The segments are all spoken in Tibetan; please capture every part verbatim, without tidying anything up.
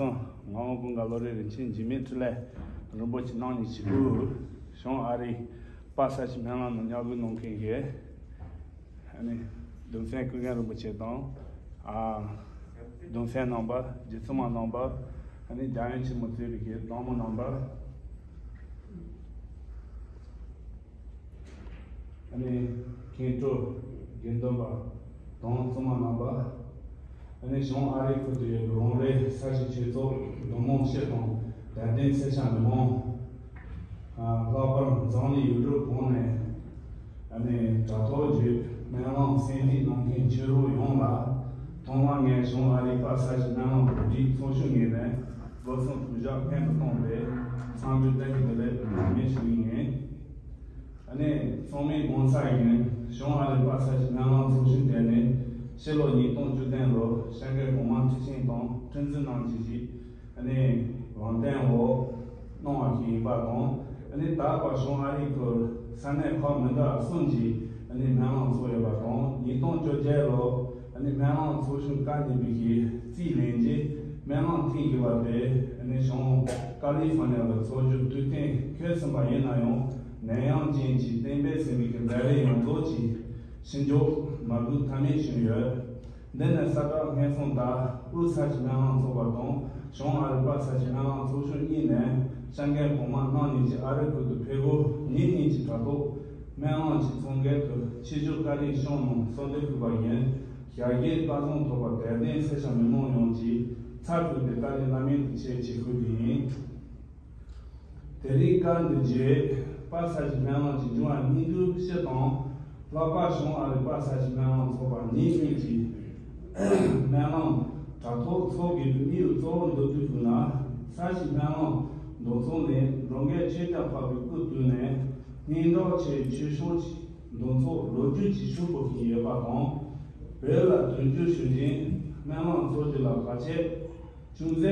ང་དབང་པོ་འགའ་ལོ་རེ་རིན་ཆེན་འཇིགས་མེད་འཕྲིན་ལས་རིན་པོ་ཆེ་རྣམ་གཉིས་ཀྱི་སྐུ་གཞུང་ཨ་རིའི་དཔལ་ས་གཞི་སྨན་གླིང་ནང་ཉམས་རྒུད་གནང་མཁན་གྱི་ཨ་ནི་གདུང་སྲས་ཀུན་དགའ་རིན་པོ་ཆེ་དང་། ཨ། གདུང་སྲས་རྣམ་པ། རྗེ་བཙུན་མ་རྣམ་པ། ཨ་ནི་རྒྱལ་ཡོངས་ཆེན་མོ་གཙོས་པའི་གི་བླ་མ་རྣམ་པ། ཨ་ནི་མཁན་སྤྲུལ་དགེ་འདུན་པ་དང་བཙུན་མ་རྣམ་པ། ཨ་ནི་གཞུང་ཨ་རིའི་ཁུལ་དུ་ཡོད་པའི་རང་རེའི་ས་གཞི་ཆོས་ཚོགས་འབྲུག་མོ་སྤྱི་དང་དད་ལྡན་སེར་སྐྱ་མི་མང་། ལྷག་པར་འཛམ་གླིང་ཡུལ་གྲུ་གང་ནས་ཨ་ནི་དྲ་ཐོག་བརྒྱུད་སྨན་གླིང་གསན་གཟིགས་གནང་མཁན་ཆོས་གྲོགས་ཡོངས་ལ། ཐོག་མར་ངས་གཞུང་ཨ་རིའི་དཔལ་ས་གཞི་སྨན་གླིང་གོ་སྒྲིག་ཚོགས་ཞུགས་ངོས་ནས་སྒོ་གསུམ་ཐུགས་ཞབས་སྔོན་དུ་བཏང་སྟེ་འཚམས་འདྲི་བཀྲ་ཤིས་བདེ་ལེགས་ནན་མོ་ཞུ་ཡི་ཡིན། ཨ་ནི་ཚང་མས་དགོངས་འཆར་ཡིན། གཞུང་ཨ་རིའི་དཔལ་ས་གཞི་སྨན་གླིང་ཚོགས་ཞུགས་དེ་ནི་ཕྱི་ལོ་ཉིས་སྟོང་བཅུ་བདུན་ལོར་སྐྱབས་མགོན་གོང་མ་ཁྲི་ཆེན་དང་ཁྲི་འཛིན་རྣམས་ཀྱིས་གཞི་ཨ་ནི་ལམ་སྟོན་འོག་གནང་བ་ཞིག་ཡིན་པ་དང་། ཨ་ནི་ད་བར་གཞུང་ཨ་རིའི་ཁུལ་ས་གནས་ཁག་མི་འདྲ་གསུམ་གྱིས་ཨ་ནི་སྨན་གླིང་ཚོགས་ཡོད་པ་དང་། ཉིས་སྟོང་བཅོ་བརྒྱད་ལོར་ཨ་ནི་སྨན་གླིང་ཚོགས་ཞུགས་བཀའ་ཉན་པའི་གི་རྩིས་ལེན་རྗེས་སྨན་གླིང་ཐེངས་བཞི་པ་དེ་ཨ་ནི་གཞུང་ཀ་ལི་ཧྥོ་ནི་ཡ་ལ་ཚོགས་རྒྱུ་དུས་གཏན་འཁེལ་ཟིན་པ་ཡིན་ན་ཡང་། ནད་ཡམས་ཅན་གྱིས་གཏན་འབེབས་ཟིན་པའི་གི་ལས་རིགས་ཡོངས་རྫོགས་ཀྱི་ཕྱིར་འཇོག་མ་དགོས་ཐབས་མེད་བྱུང་ཡོད། འདི་ནི་གསལ་བསྒྲགས་སྔོན་སོང་ལྟར་དབུས་ས་གཞི་སྨན་གླིང་ཚོགས་པ་དང་གཞུང་ཨ་རིའི་དཔལ་ས་གཞི་སྨན་གླིང་ཚོགས་ཞུགས་གཉིས་ནས་སྐྱབས་མགོན་གོང་མ་རྣམ་གཉིས་ཀྱིས་ཨ་རིའི་ཁུལ་དུ་ཕེབས་སྒོ་ཉིན་གཉིས་ཀྱི་དྲ་ཐོག་སྨན་གླིང་གི་ཚོགས་འགན་དུ་ཆེད་བཞུགས་བཀའ་དྲིན་བསྐྱངས་གནང་གསོལ་འདེབས་ཕུལ་བ་ཡིན། ཞལ་རྒྱའི་བཀའ་དགོངས་ཐོབ་པར་དད་ལྡན་སེར་སྐྱ་མི་མང་ཡོངས་ཀྱིས་ཚར་ཕུལ་ཏེ་བཀའ་དྲིན་བླ་མེད་དུ་ཆེ་ཞེས་ཞུ་རྒྱུ་ཡིན། དེ་རིང་སྐབས་འདི་རྗེས་དཔལ་ས་གཞི་སྨན་གླིང་གི་འབྱུང་བ་སྙིང་བསྡུས་སྤྱི་དང་། ལྷག་པར་གཞུང་ཨ་རིའི་དཔལ་ས་གཞི་སྨན་གླིང་ཚོགས་པ་ཉིན་གཉིས་ཀྱི་སྨན་གླིང་དྲ་ཐོག་ཚོགས་དགོས་པའི་དམིགས་ཡུལ་གཙོ་བོར་མདོར་བསྡུས་ཞུས་ན། ས་གཞི་སྨན་གླིང་འདུ་ཚོགས་ནི་འགྲོ་མགོན་ཆོས་རྒྱལ་འཕགས་པའི་སྐུ་དུས་ནས་སྙན་གྲགས་ཆེ་བའི་ཆོས་ཕྱོགས་ཀྱི་འདུ་ཚོགས་ལོ་རྒྱུས་ཀྱི་ཤུལ་བུ་ཞིག་ཡོད་པ་དང་། བོད་ལ་དོན་བསྒྱུར་ཞུ་བཞིན་སྨན་གླིང་ཚོགས་རྒྱུ་ལ་བར་ཆད་ཅུང་ཟད་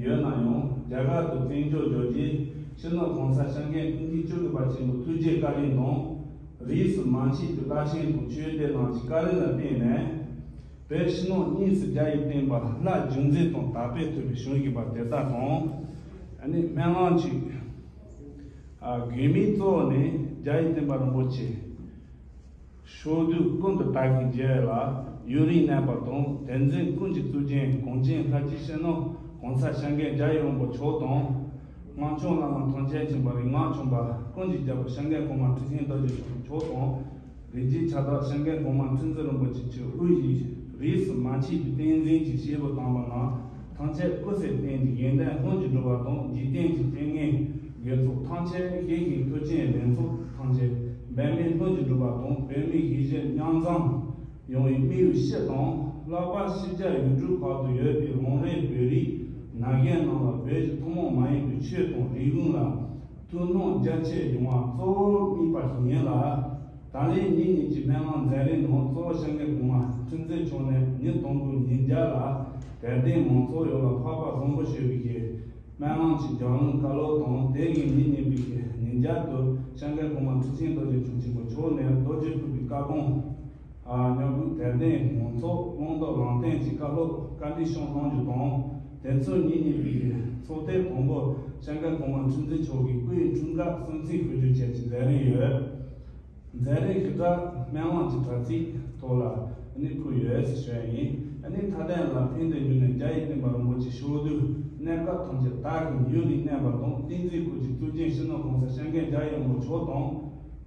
ཡོད་ན་ཡང་། རྒྱ་གར་དུ་བཙན་བྱོལ་འབྱོར་རྗེས་སྤྱི་ནོར་གོང་ས་སྐྱབས་མགོན་ཀུན་མཁྱེན་བཅུ་དགུ་པ་ཆེན་པོའི་ཐུགས་རྗེའི་བཀའ་དྲིན་དང་། རིས་སུ་མ་ཆད་པའི་བླ་ཆེན་དང་ཆོས་སྡེ་རྣམས་ཀྱི་བཀའ་དྲིན་ལ་བརྟེན་ནས། བོད་ཕྱི་ནང་གཉིས་སུ་རྒྱ་ཡི་བསྟན་པ་སླར་རྒྱུན་འཛིན་དང་དར་སྤེལ་ཐུབ་པའི་བྱུང་ཡོད་པ་དེ་དག་དང་། ཨ་ནི་སྨན་གླིང་གི་ཨ་དགོས་དམིགས་གཙོ་བོ་ནི་རྒྱ་ཡི་བསྟན་པ་རིན་པོ་ཆེ་ཕྱོགས་དུས་ཀུན་ཏུ་དར་གྱིན་མཇལ་ལ། ཡུན་རིང་གནས་པ་དང་དེ་འཛིན་ཀུན་གྱི་གཙུག་རྒྱན་གངས་ཅན་ལྷ་སྐྱིད་སྤྱི་ནོར་གོང་ས་སྐྱབས་མགོན་རྒྱལ་བའི་དབང་པོ་མཆོག་དང་། སྔགས་སྐྱོང་བླ་མ་ཐམས་ཅད་མཁྱེན་པ་རིག་སྔགས་འཆང་པ་ཀུན་གྱི་རྒྱལ་པོ་སྐྱབས་མགོན་གོང་མ་ཁྲི་ཆེན་རྡོ་རྗེ་འཆང་མཆོག་དང་། རིགས་ཀྱི་ཁྱབ་བདག་སྐྱབས་མགོན་གོང་མ་ཁྲི་འཛིན་རིན་པོ་ཆེ་མཆོག་དབུས་ཀྱི་རིས་སུ་མ་ཆད་པའི་བསྟན་འཛིན་གྱི་སྐྱེས་བུ་དམ་པ་རྣམས་ཐམས་ཅད་སྐུ་ཚེ་བརྟན་ཅིང་ཡོན་ཏན་ལྷུན་གྱིས་གྲུབ་པ་དང་། འཇིག་རྟེན་གྱི་རྐྱེན་ངན་དགེ་ཚོགས་ཐམས་ཅད་ཞི་ཞིང་མཐུ་ཆེན་ལེགས་ཚོགས་ཐམས་ཅད་འབད་མེད་ལྷུན་གྱིས་གྲུབ་པ་དང་། བོད་མི་གཞིས་བྱེས་མཉམ་འཛོམས་ཡོང་བའི་དམིགས་ཡུལ་སྤྱི་དང་། ལྷག་པར་ཕྱི་རྒྱལ་ཡུལ་གྲུ་ཁག་ཏུ་ཡོད་པའི་རང་རེའི་བོད་རིགས་ན་གཞོན་རྣམས་ལ་བོད་ཀྱི་ཐུན་མོང་མ་ཡིན་པའི་ཆོས་དང་རིག་གཞུང་ལ་ཐུགས་སྣང་རྒྱ་ཆེར་ཡོང་བ་གཙོ་བོར་དམིགས་པ་ཞིག་ཡིན་ལ། ད་ལན་ཉིན་གཉིས་ཀྱི་སྨན་གླིང་མཛད་རིམ་ནང་གཙོ་བོ་སྐྱབས་མགོན་གོང་མ་ཁྲི་འཛིན་མཆོག་ནས་ཉིན་དང་པོའི་ཉིན་རྒྱབ་ལ་དད་ལྡན་མང་ཚོགས་ཡོངས་ལ་འཕགས་པ་བཟང་པོ་ཞུ་བའི་གི་སྨན་གླིང་གི་རྒྱང་རིང་བཀའ་སློབ་དང་། དེ་ཡི་ཉིན་གཉིས་པའི་གི་ཉིན་རྒྱབ་ཏུ་སྐྱབས་མགོན་གོང་མ་ཁྲི་ཆེན་རྡོ་རྗེ་འཆང་ཆེན་པོ་མཆོག་ནས་རྡོ་རྗེ་ཕུར་པའི་བཀའ་དགོངས་ཉམས་རྒུད་དད་ལྡན་མང་ཚོགས་བླང་དོར་ལམ་སྟོན་གྱི་བཀའ་སློབ་བཀའ་འདྲི་ཤོག་གནང་རྒྱུ་དང་། དེ་ཚོའི་ཉིན་གཉིས་པའི་གི་ཚོགས་ཐེངས་དང་པོ་སྐྱབས་མགོན་གོང་མ་ཁྲི་འཛིན་མཆོག་གི་སྐུའི་འཁྲུངས་སྐར་གསུང་ཚིག་ཕུལ་རྒྱུ་བཅས་ཀྱི་མཛད་རིམ་ཡོད། མཛད་རིམ་ཞིབ་ཕྲ་སྨན་གླིང་གི་དྲ་ཚིགས་ཐོག་ལ་ཨ་ནི་ཕུལ་ཡོད་ཟེར་ཞུ་ཡ་ཡིན། ཨ་ནི་མཐའ་དོན་ལ་ཕན་བདེ་འབྱུང་གནས་རྒྱ་ཡི་བསྟན་པ་རིན་པོ་ཆེ་ཕྱོགས་བསྡུས་གནས་སྐབས་ཐམས་ཅད་དར་ཞིང་ཡུན་རིང་གནས་པ་དང་། བསྟན་འཛིན་སྐུ་ཚེའི་གཙུག་རྒྱན་སྤྱི་ནོར་གོང་ས་སྐྱབས་མགོན་རྒྱལ་བའི་དབང་པོ་མཆོག་དང་།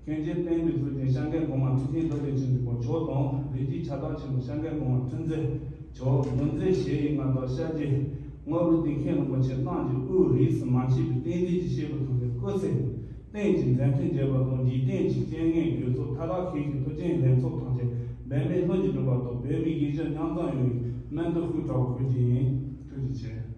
མཁན་ཆེན་བསྟན་པའི་གཙུག་རྒྱན་སྐྱབས་མགོན་གོང་མ་ཁྲི་ཆེན་རྡོ་རྗེ་འཆང་ཆེན་པོ་མཆོག་དང་། རིགས་ཀྱི་ཁྱབ་བདག་ཆེན་པོ་སྐྱབས་མགོན་གོང་མ་ཁྲི་འཛིན་མཆོག། འདུ་འཛི་ཞི་བའི་མངའ་བདག་ཤཱཀྱའི་དངོས་གྲུབ་ལྡན་མཁན་རིན་པོ་ཆེ་རྣམས་ཀྱི་དབུས་རིས་སུ་མ་ཆད་པའི་བསྟན་འཛིན་གྱི་སྐྱེས་བུ་ཐམས་ཅད་སྐུ་ཚེ་བརྟན་ཅིང་མཛད་འཕྲིན་རྒྱས་པ་དང་། འཇིག་རྟེན་གྱི་རྐྱེན་ངན་དགེ་ཚོགས་མཐའ་དག་ཞི་ཞིང་མཐུ་ཆེན་ལེགས་ཚོགས་ཐམས་ཅད་འབད་མེད་ལྷུན་གྱིས་གྲུབ་པ་དང་། བོད་མི་གཞིས་བྱེས་མཉམ་འཛོམས་ཡོང་བའི་སྨོན་འདུན་ཤུགས་དྲག་པོ་ཞུ་རྒྱུ་ཡིན། ཐུགས་རྗེ་ཆེ།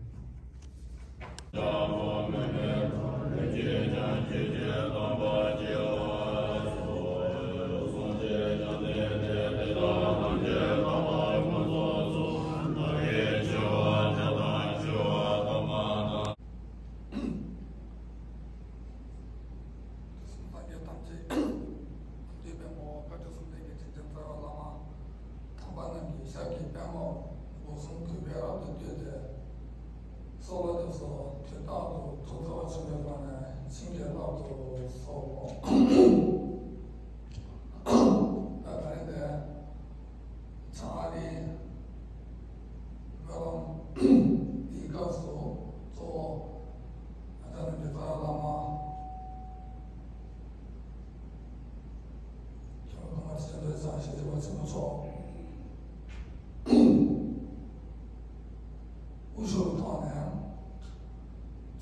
སངས་རྒྱས་ཐམས་ཅད་ཐམས་ཅད་པདྨོ་བཀའ་དྲིན་གསུམ་ལྡན་གྱི་དྲིན་ཅན་རྩ་བའི་བླ་མ་དམ་པ་རྣམས་ཀྱི་ཞབས་ཀྱི་པདྨོ་སྒོ་གསུམ་གུས་པས་རབ་ཏུ་བཏུད་དེ། སོགས། ད་ད་རེས་དེ་ཚང་མ་ནི་སྨོན་ལམ་འདིའི་སྐབས་སུ་གཙོ་བོ་ཨ་ཅག་རྣམ་རྒྱལ་རྩ་བ་བླ་མ། ཁྱོད་ཐོག་མ་ཆེན་པོའི་ཚང་ཞེས་བྱ་བ་ཆེན་པོ་མཆོག་དབུ་བཞུགས་ཐོག་ནས་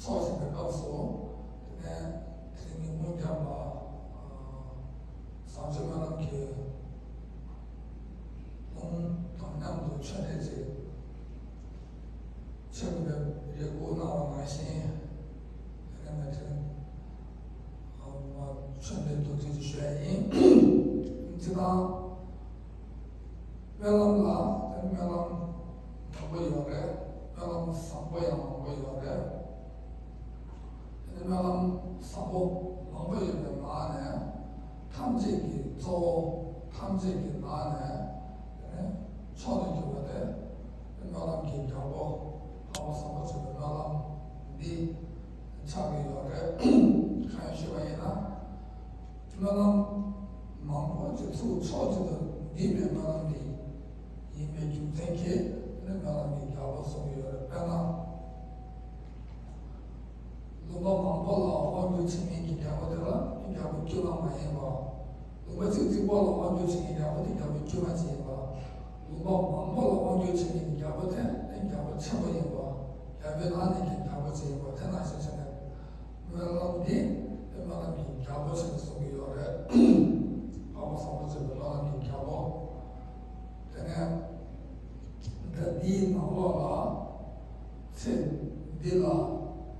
ཚོགས་བཞིན་པའི་སྐབས་སུ། དེ་ནས་དེ་ཉིན་མོ་འགྱམ་པ་བཟང་སྤྱོད་སྨོན་ལམ་གྱི་ལུང་དང་མཉམ་དུ་ཆོས་འབྲེལ་ཅིག་ཆེན་པོའི་རེ་སྐུལ་གནང་བ་ནང་བཞིན། དེ་ནས་མ་ཕྲན་ཆོས་འབྲེལ་དུ་དུས་ཀྱི་ཞུ་ཡ་ཡིན། སྤྱི་དང་སྨོན་ལམ་ལ་དེ་སྨོན་ལམ་མང་པོ་ཡོད་རེད། སྨོན་ལམ་བཟང་པོ་ཡང་མང་པོ་ཡོད་རེད། དེ་ནས་སྨོན་ལམ་བཟང་པོ་མང་པོ་ཡོད་པའི་ནང་ནས། ཐམས་ཅད་ཀྱི་གཙོ་བོ། ཐམས་ཅད་ཀྱི་ནང་ནས་དེ་ནས་མཆོག་ཏུ་གྱུར་པ་དེ་སྨོན་ལམ་གྱི་རྒྱལ་པོ་འཕགས་པ་བཟང་པོ་ཆེན་པོའི་སྨོན་ལམ་འདི་ཆགས་ཀྱི་ཡོད་རེད། གང་ཡིན་ཞུས་པ་ཡིན་ན། སྨོན་ལམ་མང་པོ་ཅིག་ཚུར་ཕྱོགས་གཅིག་ཏུ་བསྡུས་པའི་སྨོན་ལམ་འདི་ཡིན་པའི་རྒྱུ་མཚན་གྱིས་དེ་ནི་སྨོན་ལམ་གྱི་རྒྱལ་པོ་གསུང་གི་ཡོད་རེད། དཔེར་ན། ལུང་པ་མང་པོ་ལ་དབང་བསྒྱུར་བྱེད་མཁན་གྱི་རྒྱལ་པོ་དེ་ལ་རྒྱལ་པོ་དཀྱུས་མ་མ་ཡིན་པ། ལུང་པ་གཅིག་གཅིག་པོ་ལ་དབང་བསྒྱུར་བྱེད་མཁན་རྒྱལ་པོ་དེ་རྒྱལ་པོ་དཀྱུས་མ་ཅིག་ཡིན་པ། ལུང་པ་མང་པོ་ལ་དབང་བསྒྱུར་བྱེད་མཁན་གྱི་རྒྱལ་པོ་དེ་ནི་རྒྱལ་པོ་ཆེན་པོ་ཡིན་པ། རྒྱལ་པོའི་ནང་ནས་ཀྱང་རྒྱལ་པོ་ཅིག་ཡིན་པ། དེ་ནང་བཞིན་བྱས་ནས། སྨོན་ལམ་འདི་སྨོན་ལམ་གྱི་རྒྱལ་པོ་ཆེན་པོ་གསུང་གི་ཡོད་རེད། འཕགས་པ་བཟང་པོ་ཆེན་པོའི་སྨོན་ལམ་གྱི་རྒྱལ་པོ། དེ་ནས་ད་འདིའི་ནང་ལོགས་ལ་ཚེ་འདི་ལ་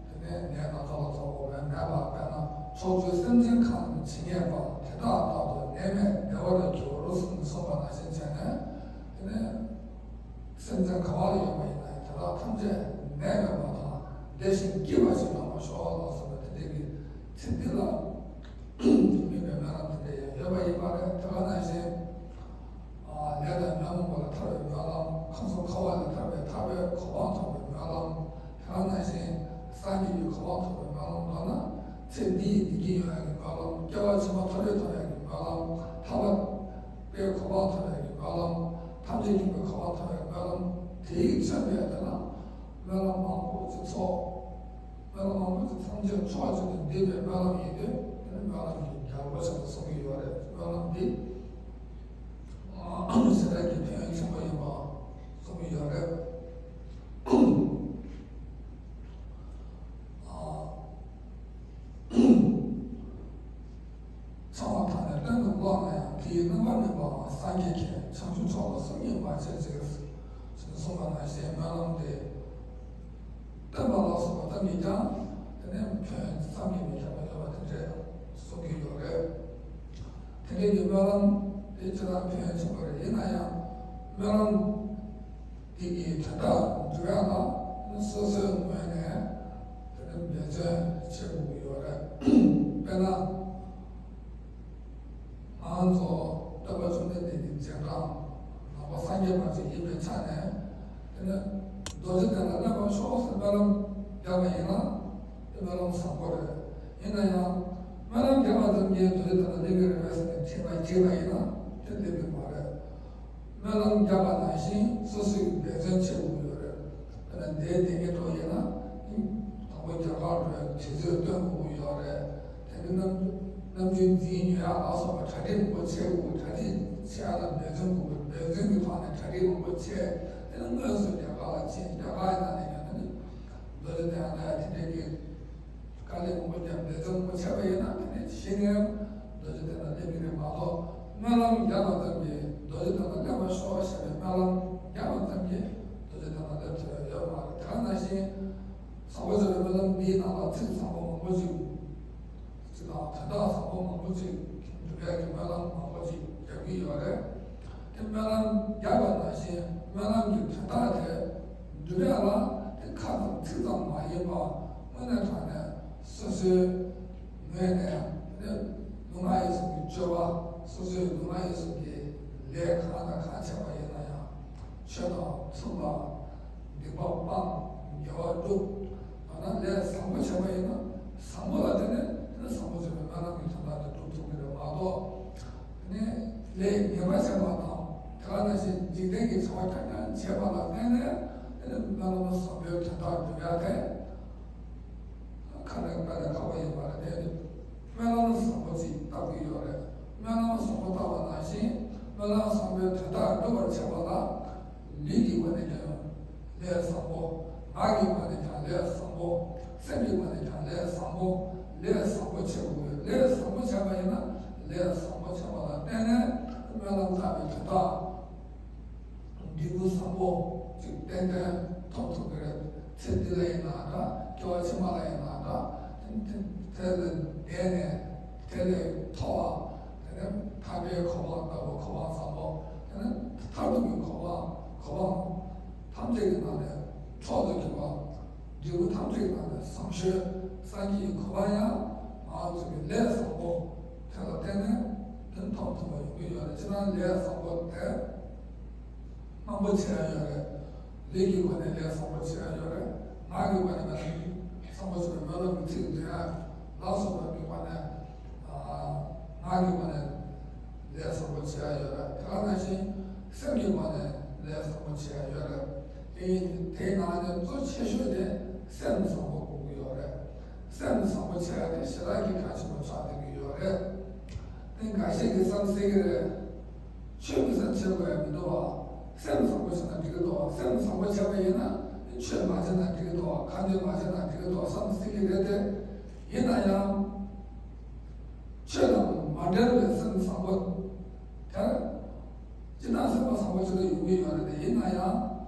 དེ་ནས་ནད་ན་ཚ་ལ་སོགས་པ་མེད་པ། དཔེར་ན་ཕྱོགས་བཅུའི་སེམས་ཅན་གང་ཇི་སྙེད་པ། དེ་དག་རྟག་ཏུ་ནད་མེད་བདེ་བར་འགྱུར་གསུངས་པ་ནང་བཞིན་བྱས་ནས། དེ་ནས། སེམས་ཅན་ག་བ་ལ་ཡོད་པ་ཡིན་ན་ཡང་དེ་དག་ཐམས་ཅད་ནད་མེད་པ་དང་བདེ་ཞིང་སྐྱིད་པ་ཞིག་ཡོང་བར་ཤོག་ལ་སོགས་པ་དེ་འདྲའི་གི་ཚེ་འདི་ལ་དམིགས་པའི་སྨོན་ལམ་དེ་འདྲ་ཡང་ཡོད་པ་ཡིན་པ་རེད། དེ་ག་ནང་བཞིན་ལས་དང་ཉོན་མོངས་པ་ལས་ཐར་བའི་སྨོན་ལམ། ཁམས་གསུམ་འཁོར་བ་ལས་ཐར་བའི་ཐར་པའི་གོ་འཕང་ཐོབ་པའི་སྨོན་ལམ། དེ་ག་ནང་བཞིན་སངས་རྒྱས་ཀྱི་གོ་འཕང་ཐོབ་པའི་སྨོན་ལམ། མདོར་ན་ཚེ་འདི་ཡི་བདེ་སྐྱིད་ཡོང་ཡག་གི་སྨོན་ལམ། སྐྱེ་བ་ཕྱི་མ་མཐོ་རིས་ཐོབ་ཡག་གི་སྨོན་ལམ། ཐར་པ་པའི་གོ་འཕང་ཐོབ་ཡག་གི་སྨོན་ལམ། ཐམས་ཅད་མཁྱེན་པའི་གོ་འཕང་ཐོབ་ཡག་གི་སྨོན་ལམ། དེའི་མཚོན་པའི་དེ་ན་སྨོན་ལམ་མང་པོ་ཅིག་ཚོགས། སྨོན་ལམ་མང་པོ་ཅིག་ཐམས་ཅད་ཕྱོགས་གཅིག་ཏུ་འདུས་པའི་སྨོན་ལམ་ཡིན་དུས། དེ་ནི་སྨོན་ལམ་གྱི་རྒྱལ་པོ་ཆེན་པོ་གསུང་གི་ཡོད་རེད། སྨོན་ལམ་འདི་ཨ་ནི་སེམས་ཅན་གྱི་ཕན་ཡོན་ཆེན་པོ་ཡིན་པ་གསུང་གི་ཡོད་རེད། ཨ། ཚང་མ་དག་ནས་བློ་ནང་བླངས་ན་ཡང་། དེའི་རྣམ་པར་སྨིན་པའང་སངས་རྒྱས་མཁྱེན། བྱང་ཆུབ་མཆོག་ལ་སུ་གཉིས་མ་བྱས་ཅིག་ཅེས་གསུངས་པ་ནང་བཞིན། སྨོན་ལམ་དེ་བསྟན་པ་ལ་སོགས་པ་ཙམ་གྱིས་ཀྱང་དེ་ནས་ཕན་ཡོན་བསམ་གྱིས་མི་ཁྱབ་པ་ཡོད་པ་དེ་འདྲས་གསུང་གི་ཡོད་རེད། དེ་འདྲས་ཀྱི་སྨོན་ལམ་དེ་ཅི་ལྟར་ཕན་ཡོན་ཆེན་པོ་རེད། ཡིན་ན་ཡང་སྨོན་ལམ་དེ་གི་དོན་དག་འགྲུབ་ཡག་ལ་སོ་སོའི་ངོས་ནས་དེ་ནི་འབད་བརྩོན་བྱེད་དགོས་ཀྱི་ཡོད་རེད། དཔེར་ན། ང་ཚོ་སྟོན་པ་བཅོམ་ལྡན་འདས་ཀྱི་རྗེས་འབྲང་ནང་པ་སངས་རྒྱས་པ་ཅིག་ཡིན་པའི་ཆ་ནས། དེ་ནི་རྡོ་རྗེ་གདན་ལ་སླེབས་པར་ཤོག་ཟེར་སྨོན་ལམ་བརྒྱབ་པ་ཡིན་ན། དེ་སྨོན་ལམ་བཟང་པོ་རེད། ཡིན་ན་ཡང་སྨོན་ལམ་བརྒྱབ་པ་ཙམ་གྱིས་རྡོ་རྗེ་གདན་ལ་སླེབས་ཀྱི་རེད་པས་ཟེར་ནས་དྲིས་པ་དྲིས་པ་ཡིན་ན་དེ་སླེབས་ཀྱི་མ་རེད། སྨོན་ལམ་བརྒྱབ་པ་ནང་བཞིན་སོ་སོས་འབད་བརྩོན་བྱེད་དགོས་ཀྱི་ཡོད་རེད། དཔེར་ན་འདས་དེ་སྔའི་འགྲོ་ཡིན་ན། དང་པོ་རྒྱ་གར་འགྲོ་ཡག་གི་དུས་ཚོད་སྟོན་དགོས་ཀྱི་ཡོད་རེད། དེ་ནས་ནམ་ནམ་རྒྱུན་འཛིན་ཉོ་ཡག་ལ་སོགས་པ་གྲ་སྒྲིག་མང་པོ་བྱེད་དགོས། གྲ་སྒྲིག་བྱེད་ཡག་ལ་འབད་བརྩོན་དགོས། འབད་བརྩོན་གྱི་ཐོག་ནས་གྲ་སྒྲིག་མང་པོ་བྱས། དེ་ནས་དངོས་སུ་རྒྱ་གར་ལ་ཕྱིན། རྒྱ་གར་ཡིན་ན་ནས་ཡང་ན་ནི་རྡོ་རྗེ་གདན་ལ་དེ་འདྲའི་གི་དཀའ་ལས་མང་པོ་བརྒྱབ། འབད་བརྩོན་མང་པོ་བྱས་པ་ཡིན་ན་དེ་ནས་གཞི་ནས་རྡོ་རྗེ་གདན་ལ་སླེབས་ཀྱི་རེད་མ་གཏོགས། སྨོན་ལམ་བརྒྱབ་པ་ཙམ་གྱིས་རྡོ་རྗེ་གདན་ལ་སླེབས་པར་ཤོག་ཞེས་པའི་སྨོན་ལམ་བརྒྱབ་པ་ཙམ་གྱིས་རྡོ་རྗེ་གདན་ལ་སླེབས་ཐུབ་ཡག་ཡོད་མ་རེད། དེ་ག་ནང་བཞིན་བཟང་པོ་ཆེ་བའི་སྨོན་ལམ་འདིའི་ནང་ལ་ཚིག་བཟང་པོ་མང་པོ་ཞིག་ཅིག་དང་། དོན་དག་བཟང་པོ་མང་པོ་ཅིག་འགྲུབ་ཡག་གི་སྨོན་ལམ་མང་པོ་ཅིག་རྒྱག་གི་ཡོད་རེད། དེ་སྨོན་ལམ་རྒྱག་པ་ནང་བཞིན་སྨོན་ལམ་གྱི་དོན་དག་དེ་འགྲུབ་ཡག་ལ་དེ་ཁ་ཙམ་ཚིག་ཙམ་མ་ཡིན་པ། དངོས་གནས་དྲང་གནས་སོ་སོའི་ངོས་ནས་དེ་ལུས་ངག་ཡིད་གསུམ་གྱི་སྤྱོད་པ། སོ་སོའི་ལུས་ངག་ཡིད་གསུམ་གྱི་ལས་གང་དང་གང་བྱས་པ་ཡིན་ན་ཡང་ཆོས་དང་མཐུན་པ། སྡིག་པ་སྤང་། དགེ་བ་སྒྲུབ། ཡང་ན་ལས་བཟང་པོ་བྱས་པ་ཡིན་ན་བཟང་པོ་ལ་བརྟེན་ནས་དེ་ནི་བཟང་པོ། འཇིག་རྟེན་གྱི་བྱ་བ་རྐྱང་རྐྱང་བྱེད་པ་ལ་བརྟེན་ནས་དེ་ནི་སྨོན་ལམ་བཟང་པོའི་དོན་དག་སྒྲུབ་ཡ་དེ་ཁ་ནས་དཀའ་ལས་ཁག་པོ་ཡིན་པ་རེད། དེ་ནི་སྨོན་ལམ་བཟང་པོ་ཅིག་བཏབ་ཀྱི་ཡོད་རེད། སྨོན་ལམ་བཟང་པོ་བཏབ་པ་ནང་བཞིན་སྨོན་ལམ་བཟང་པོའི་དོན་དག་སྒྲུབ་པར་བྱེད་པ་ལ་ལུས་ཀྱི་སྒོ་ནས་ཀྱང་ལས་བཟང་པོ། ངག་གི་སྒོ་ནས་ཀྱང་ལས་བཟང་པོ། སེམས་ཀྱི་སྒོ་ནས་ཀྱང་ལས་བཟང་པོ། ལས་བཟང་པོ་བྱེད་དགོས། ལས་བཟང་པོ་བྱས་པ་ཡིན་ན་ལས་བཟང་པོ་བྱས་པ་ལ་བརྟེན་ནས་སྨོན་ལམ་བཏབ་པའི་དོན་དག་འབྲས་བུ་བཟང་པོ་ཅིག་ཏན་ཏན་ཐོབ་ཐུབ་ཀྱི་རེད། ཚེ་འདི་ལ་ཡིན་ན་འདྲ། སྐྱེ་བ་ཕྱི་མ་ལ་ཡིན་ན་འདྲ། དེ་དེ་ལ་བསྡད་ནས་དེ་ལས་མཐོ་བ། དེ་ནས་ཐར་པའི་གོ་འཕང་ལྟ་བུ་གོ་འཕང་བཟང་པོ། དེ་ནས་མཐར་ཐུག་གི་གོ་འཕང་གོ་འཕང་ཐམས་ཅད་ཀྱི་ནང་ནས་མཆོག་ཏུ་གྱུར་པ། འབྲས་བུ་ཐམས་ཅད་ཀྱི་ནང་ནས་བཟང་ཤོས་སངས་རྒྱས་ཀྱི་གོ་འཕང་ཡང་ང་ཚོ་གི་ལས་བཟང་པོ་དེ་ལ་བརྟེན་ནས་དེ་ཐོབ་ཐུབ་པ་ཡོང་གི་ཡོད་རེད། ཅི་ན་ལས་བཟང་པོ་དེ། མང་པོ་བྱས་ཡོད་རེད། ལུས་ཀྱི་སྒོ་ནས་ལས་བཟང་པོ་བྱས་ཡོད་རེད། ངག་གི་སྒོ་ནས་ང་ཚོ་བསམ་པ་བྱས་པའི་སྨོན་ལམ་གྱི་ཚིག་འདོན་ཡ་ལ་སོགས་པ་གི་སྒོ་ནས་ཨ་ངག་གི་སྒོ་ནས་ལས་བཟང་པོ་བྱས་ཡོད་རེད། དེ་ག་ནང་བཞིན་སེམས་ཀྱི་སྒོ་ནས་ལས་བཟང་པོ་བྱས་ཡོད་རེད། དེ་ཡིན་དེའི་ནང་ནས་གཙོ་ཆེ་ཤོས་དེ་སེམས་བཟང་པོ་དགོས་ཀྱི་ཡོད་རེད། སེམས་བཟང་པོ་བྱས་ཏེ་ཞེ་དྲག་གི་གལ་ཆེན་པོ་ཆགས་བསྡད་ཀྱི་ཡོད་རེད། དེ་འགའ་ཤས་ཀྱིས་བསམ་སྲིད་ཀྱི་རེད། ཆོས་ཀྱི་སེམས་བྱེད་དགོས་ཡ་མི་འདུག་བ། སེམས་བཟང་པོ་བྱས་ན་འགྲིག་གི་འདུག་བ། སེམས་བཟང་པོ་བྱས་པ་ཡིན་ན་ཆོས་མ་བྱས་ན་འགྲིག་གི་འདུག་བ། ཁ་འདོན་མ་བྱས་ན་འགྲིག་གི་འདུག་བ་བསམ་སྲིད་ཀྱི་རེད་དེ། ཡིན་ན་ཡང་ཆོས་དང་མ་འབྲེལ་བའི་སེམས་བཟང་པོ་དེར་སྤྱིར་བཏང་སེམས་པ་བཟང་པོ་ཅིག་ལ་ཡོང་གི་ཡོད་རེད་དེ། ཡིན་ན་ཡང་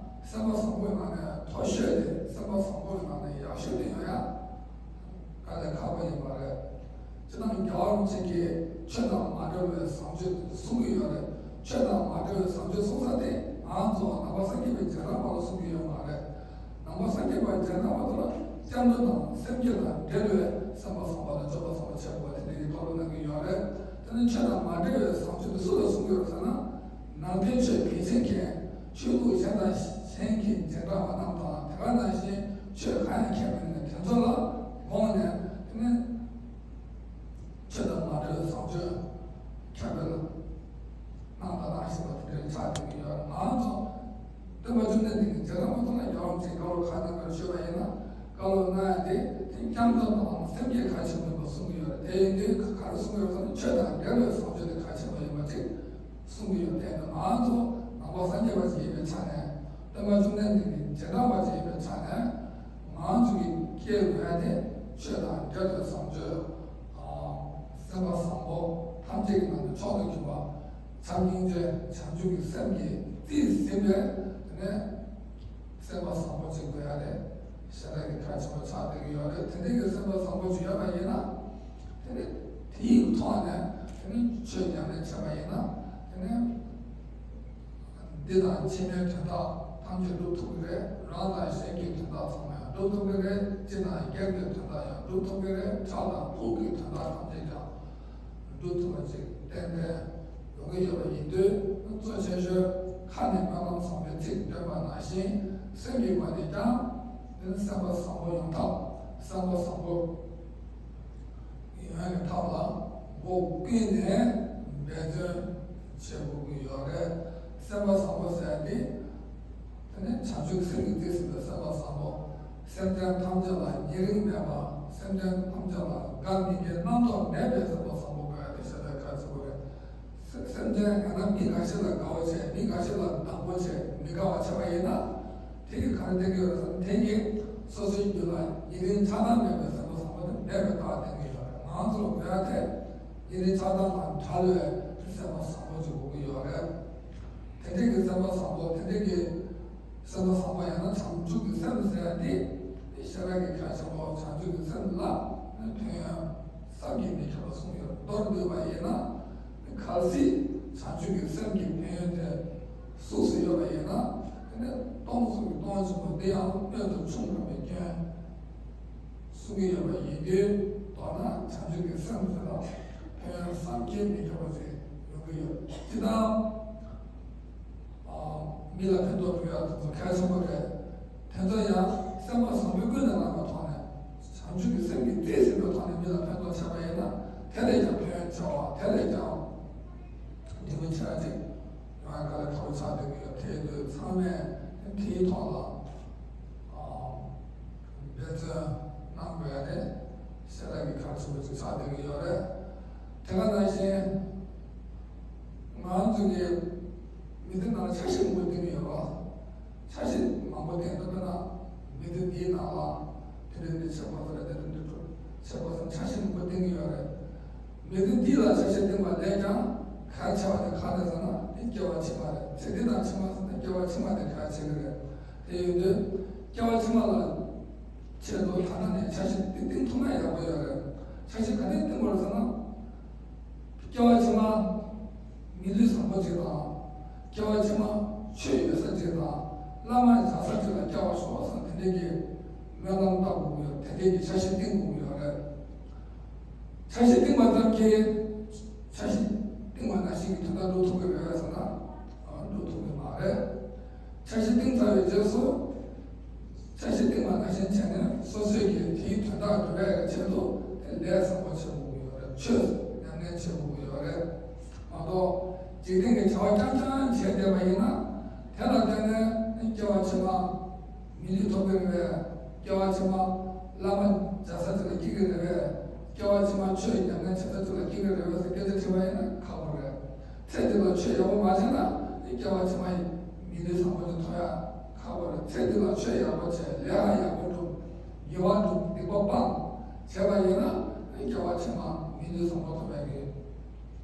སེམས་པ་བཟང་པོའི་ནང་ནས་མཐོ་ཤོས་དེ། སེམས་པ་བཟང་པོའི་ནང་ནས་ཡག་ཤོས་དེ་ཡོང་ཡ་དཀའ་ལས་ཁག་པོ་ཡིན་པ་རེད། སྤྱིར་བཏང་རྒྱལ་བ་རིན་པོ་ཆེ་གིས་ཆོས་དང་མ་འབྲེལ་བའི་བཟང་སྤྱོད་གསུང་གི་ཡོད་རེད། ཆོས་དང་མ་འབྲེལ་བའི་བཟང་སྤྱོད་གསུང་ས་དེ་ང་ཚོ་ནང་པ་སངས་རྒྱས་པའི་རྗེས་འབྲང་པ་ལ་གསུང་གི་ཡོད་མ་རེད། ནང་པ་སངས་རྒྱས་པའི་རྗེས་འབྲང་པ་ཚོ་ལ་སྐྱབས་འགྲོ་དང་སེམས་བསྐྱེད་དང་འབྲེལ་བའི་སེམས་པ་བཟང་པོ་དང་སྤྱོད་པ་བཟང་པོ་བྱེད་དགོས་པ་དེ་འདྲའི་གི་བཀའ་སློབ་གནང་གི་ཡོད་རེད། དེ་ནི་ཆོས་དང་མ་འབྲེལ་བའི་བཟང་སྤྱོད་དེ་སུ་ལ་གསུང་གི་ཡོད་ཟེར་ན། ནང་བསྟན་ཆོས་གལ་ཆེན་མཁན། ཆོས་ལུགས་གཞན་དང་གཞན་གྱི་རྗེས་འབྲང་བ་རྣམས་དང་། དེ་ག་ནང་བཞིན་ཆོས་གང་ཡང་མཁྱེན་མེད་མཁན་དེ་ཚོ་ལ་དགོངས་ནས། དེ་ནི་ཆོས་དང་མ་འབྲེལ་བའི་བཟང་སྤྱོད་ཁྱབ་སྤེལ་གནང་དང་གནང་བཞིན་པ་དེ་འདྲའི་ཆགས་བསྡད་ཀྱི་ཡོད་རེད། ང་ཚོ་སྟོན་པ་བཅོམ་ལྡན་འདས་ཀྱི་རྗེས་འབྲང་པ་ཚོ་ལ་རྒྱལ་བ་རིན་པོ་ཆེས་བཀའ་སློབ་ག་རེ་གནང་ག་རེ་ཞུས་པ་ཡིན་ན། བཀའ་སློབ་གནང་ཡ་དེ་དེ་སྐྱབས་འགྲོ་དང་སེམས་བསྐྱེད་གལ་ཆེན་པོ་ཡིན་པ་གསུང་གི་ཡོད་རེད། དེ་ཡིན་དུས་ག་རེ་གསུང་གི་ཡོད་ཟེར་ན། ཆོས་དང་འབྲེལ་བའི་བཟང་སྤྱོད་དེ་གལ་ཆེན་པོ་ཡིན་པ་ཅིག་གསུང་གི་ཡོད། དེ་ནི་ང་ཚོ་ནང་པ་སངས་རྒྱས་པ་ཅིག་ཡིན་པའི་ཆ་ནས། སྟོན་པ་བཅོམ་ལྡན་འདས་ཀྱི་རྗེས་འབྲང་པ་ཅིག་ཡིན་པའི་ཆ་ནས། ང་ཚོ་གི་སྐྱེ་དགོས་ཡ་དེ་ཆོས་དང་འབྲེལ་བའི་བཟང་སྤྱོད། ཨ་སེམས་པ་བཟང་པོ་ཐམས་ཅད་ཀྱི་ནང་ནས་མཆོག་ཏུ་གྱུར་པ། བྱམས་སྙིང་རྗེ་བྱང་ཆུབ་ཀྱི་སེམས་ཀྱིས་རྩིས་ཟིན་པའི། དེ་ནས་སེམས་པ་བཟང་པོ་ཅིག་དགོས་ཡ་དེ་ཞེ་དྲག་གི་གལ་ཆེན་པོ་ཆགས་བསྡད་ཀྱི་ཡོད་རེད། དེ་འདྲའི་གི་སེམས་པ་བཟང་པོ་ཅིག་ཡོད་པ་ཡིན་ན། དེ་ནི་དེ་ཡི་ཐོག་ནས་དེ་ནི་ཆོས་ཉམས་ལེན་བྱས་པ་ཡིན་ན། དེ་ནི་འདི་དང་ཕྱི་མའི་དོན་དག་ཐམས་ཅད་སྒྲུབ་ཐུབ་ཀྱི་རེད། རང་དང་གཞན་གྱི་དོན་དག་ཚང་མ་ཡང་སྒྲུབ་ཐུབ་ཀྱི་རེད། སྤྱི་དང་སྒེར་གྱི་དོན་དག་ཡང་སྒྲུབ་ཐུབ་ཀྱི་རེད། ཕྲག་དང་ཕུགས་ཀྱི་དོན་དག་ཐམས་ཅད་ཀྱང་སྒྲུབ་ཐུབ་པ་ཅིག་ཏན་ཏན་ཡོང་གི་ཡོད་པ་ཡིན་དུས། གཙོ་ཆེ་ཤོས་ཁ་ནས་སྨོན་ལམ་བཟང་པོའི་ཚིག་འདོན་པ་ནང་བཞིན་སེམས་ཀྱི་སྒོ་ནས་ཀྱང་དེ་ནི་སེམས་པ་བཟང་པོ་ཡོང་ཐབས། སེམས་པ་བཟང་པོ་ཡོང་ཡག་གི་ཐབས་ལ་སྒོ་ཀུན་ནས་འབད་བརྩོན་བྱེད་དགོས་ཀྱི་ཡོད་རེད། སེམས་པ་བཟང་པོ་ཟེར་ཡ་དེ། དེ་ནས་བྱང་ཆུབ་སེམས་ཀྱིས་རྩིས་ཟིན་པའི་སེམས་པ་བཟང་པོ། སེམས་ཅན་ཐམས་ཅད་ལ་ཉེ་རིང་མེད་པ། སེམས་ཅན་ཐམས་ཅད་ལ་དགའ་མི་དགའི་རྣམ་རྟོག་མེད་པའི་སེམས་པ་བཟང་པོ་དགོས་ཡ་དེ་ཞེ་དྲག་གལ་ཆེན་པོ་རེད། སེམས་ཅན་ཡང་ན་མི་འགའ་ཞིག་ལ་དགའ་བོ་བྱས། མི་འགའ་ཞིག་ལ་སྡང་བོ་བྱས། མི་དགའ་བ་བྱས་པ་ཡིན་ན། དེ་གིས་ག་རེ་བསྟན་གྱི་ཡོད་རེད་ཟེར་ན། དེ་གིས་སོ་སོའི་རྒྱུད་ལ་ཡིན་རིང་ཆགས་སྡང་མེད་པའི་སེམས་པ་བཟང་པོ་དེ་མེད་པའི་རྟགས་བསྟན་གྱི་ཡོད་རེད། ང་ཚོ་ལ་དགོས་ཡ་དེ་ཡིན་རིང་ཆགས་སྡང་དང་བྲལ་བའི་སེམས་པ་བཟང་པོ་ཅིག་དགོས་ཀྱི་ཡོད་རེད། དེ་འདྲའི་གི་སེམས་པ་བཟང་པོ། དེ་འདྲའི་གི་སེམས་པ་བཟང་པོ་ཡང་ན་བྱང་ཆུབ་ཀྱི་སེམས་ཟེར་ཡ་དེ་ཞེ་དྲག་གི་གལ་ཆེན་པོ། བྱང་ཆུབ་ཀྱི་སེམས་ལ་ཕན་ཡོན་བསམ་གྱིས་མི་ཁྱབ་པ་གསུངས་ཡོད། མདོར་བསྡུས་པ་ཡིན་ན། གལ་སྲིད་བྱང་ཆུབ་ཀྱི་སེམས་ཀྱི་ཕན་ཡོན་དེ་གཟུགས་སུ་ཡོད་པ་ཡིན་ན། དེ་ནི་སྟོང་གཟུགས་ཀྱི་སྟོང་ཆེན་པོ་འདི་ཡང་སྔོན་དུ་ཆུང་དྲགས་པའི་སྐྱོན་གསུང་གི་ཡོད་པ་ཡིན་དུས། མདོར་ན་བྱང་ཆུབ་ཀྱི་སེམས་དེ་ལ་ཕན་ཡོན་བསམ་གྱིས་མི་ཁྱབ་པ་ཞིག་ཡོང་གི་ཡོད། སྤྱིར་བཏང་མི་ལ་ཕན་ཐོགས་སྒྲུབ་ཡག་དེ་ཚོ་གལ་ཆེན་པོ་རེད། དེ་ཚོ་ཡང་སེམས་པ་བཟང་པོས་ཀུན་ནས་བསླངས་པའི་ཐོག་ནས། བྱང་ཆུབ་ཀྱི་སེམས་ཀྱིས་རྩིས་ཟིན་པའི་ཐོག་ནས་མི་ལ་ཕན་ཐོགས་བྱས་པ་ཡིན་ན། དེ་ལས་ཀྱང་ཕན་ཡོན་ཆེ་བ། དེ་ལས་ཀྱང་འབྲས་བུ་ཆེ་བ་ཅིག་ཡོང་ཡ་དཀའ་ལས་ཁག་པོ་ཆགས་བསྡད་ཀྱི་ཡོད། དེ་དུས་ཚང་མས་དེའི་ཐོག་ལ་འབད་བརྩོན་གནང་དགོས་ཡ་དེ་ཞེ་དྲག་གི་གལ་ཆེན་པོ་ཅིག་ཆགས་བསྡད་ཀྱི་ཡོད་རེད། དེ་ག་ནང་བཞིན་ང་ཚོ་གི་མི་སྡེ་ནང་ལ་ཆ་ཤས་མང་པོ་བསྟན་གྱི་ཡོད་རེད། ཆ་ཤས་མང་པོ་བསྟན་འདུག་པ་ན་མི་སྡེ་འདིའི་ནང་ལ་དེ་འདྲ་འདི་བྱེད་དགོས་ས་རེད། དེ་འདྲ་འདི་འདྲ་བྱེད་དགོས་ས་ཆ་ཤས་མང་པོ་བསྟན་གྱི་ཡོད་རེད། མི་ཚེ་འདི་ལ་ཆ་ཤས་བསྟན་པ་ལས་ཀྱང་གལ་ཆེ་བ་དེ་ག་རེ་ཟེར་ན་དེ་སྐྱེ་བ་ཕྱི་མ་རེད། ཚེ་འདི་དང་ཕྱི་མ་ཟེར་ན་སྐྱེ་བ་ཕྱི་མ་དེ་གལ་ཆེ་གི་རེད། དེ་ཡིན་དུས་སྐྱེ་བ་ཕྱི་མ་ལ་ཆེད་དུ་ད་ལྟ་ནས་ཆ་ཤས་བསྟན་བསྟན་ཐུབ་ན་ཡག་པོ་ཡོད་རེད། ཆ་ཤས་ག་ནས་བསྟན་དགོས་རེད་ཟེར་ན། སྐྱེ་བ་ཕྱི་མ་མི་ལུས་བཟང་པོ་ཅིག་དང་། སྐྱེ་བ་ཕྱི་མ་ཆོས་ཡོད་ས་ཅིག་དང་། བླ་མ་མཇལ་ས་ཅིག་ལ་སྐྱེ་བར་ཤོག་ཟེར་དེ་འདྲའི་གི་སྨོན་ལམ་བཏབ་དགོས་ཀྱི་ཡོད། དེ་འདྲའི་གི་ཆ་ཤས་བསྟན་དགོས་ཀྱི་ཡོད་རེད། ཆ་ཤས་བསྟན་པ་ཙམ་གྱིས་ཆ་ཤས་བསྟན་པ་ནང་བཞིན་གྱི་དོན་དག་སྒྲུབ་ཐུབ་ཀྱི་རེད་ཟེར་ན། སྒྲུབ་ཐུབ་ཀྱི་མ་རེད། ཆ་ཤས་བསྟན་ཚར་བའི་རྗེས་སུ། ཆ་ཤས་བསྟན་པ་ནང་བཞིན་བྱས་ནས་སོ་སོས་ཀྱིས་དེའི་དོན་དག་སྒྲུབ་པའི་ཆེད་དུ་དེ་ལས་བཟང་པོ་བྱེད་དགོས་ཀྱི་ཡོད་རེད། ཆོས་ཉམས་ལེན་བྱེད་དགོས་ཀྱི་ཡོད་རེད། མ་གཏོགས་འཇིག་རྟེན་གྱི་བྱ་བ་རྐྱང་རྐྱང་བྱས་བསྡད་པ་ཡིན་ན། དེ་ལ་བརྟེན་ནས་སྐྱེ་བ་ཕྱི་མ་མི་ལུས་ཐོབ་ཀྱི་རེད་པས། སྐྱེ་བ་ཕྱི་མ་བླ་མ་མཇལ་ས་ཅིག་ལ་སྐྱེ་གི་རེད་པས། སྐྱེ་བ་ཕྱི་མ་ཆོས་ཉམས་ལེན་བྱེད་ས་ཅིག་ལ་སྐྱེ་གི་རེད་པས་ཟེར་སྐད་ཆ་དྲིས་པ་ཡིན་ན་ཁག་པོ་རེད། ཚེ་འདི་ལ་ཆོས་ཡག་པོ་མ་བྱས་ན་སྐྱེ་བ་ཕྱི་མ་ཡི་མི་ལུས་བཟང་པོ་དེ་ཐོབ་ཡ་ཁག་པོ་རེད། ཚེ་འདི་ལ་ཆོས་ཡག་པོ་བྱས། ལས་ཀ་ཡག་པོ་སྒྲུབ། དགེ་བ་སྒྲུབ། སྡིག་པ་སྤང་བྱས་པ་ཡིན་ན་སྐྱེ་བ་ཕྱི་མ་མི་ལུས་བཟང་པོ་ཐོབ་ཡ་གི་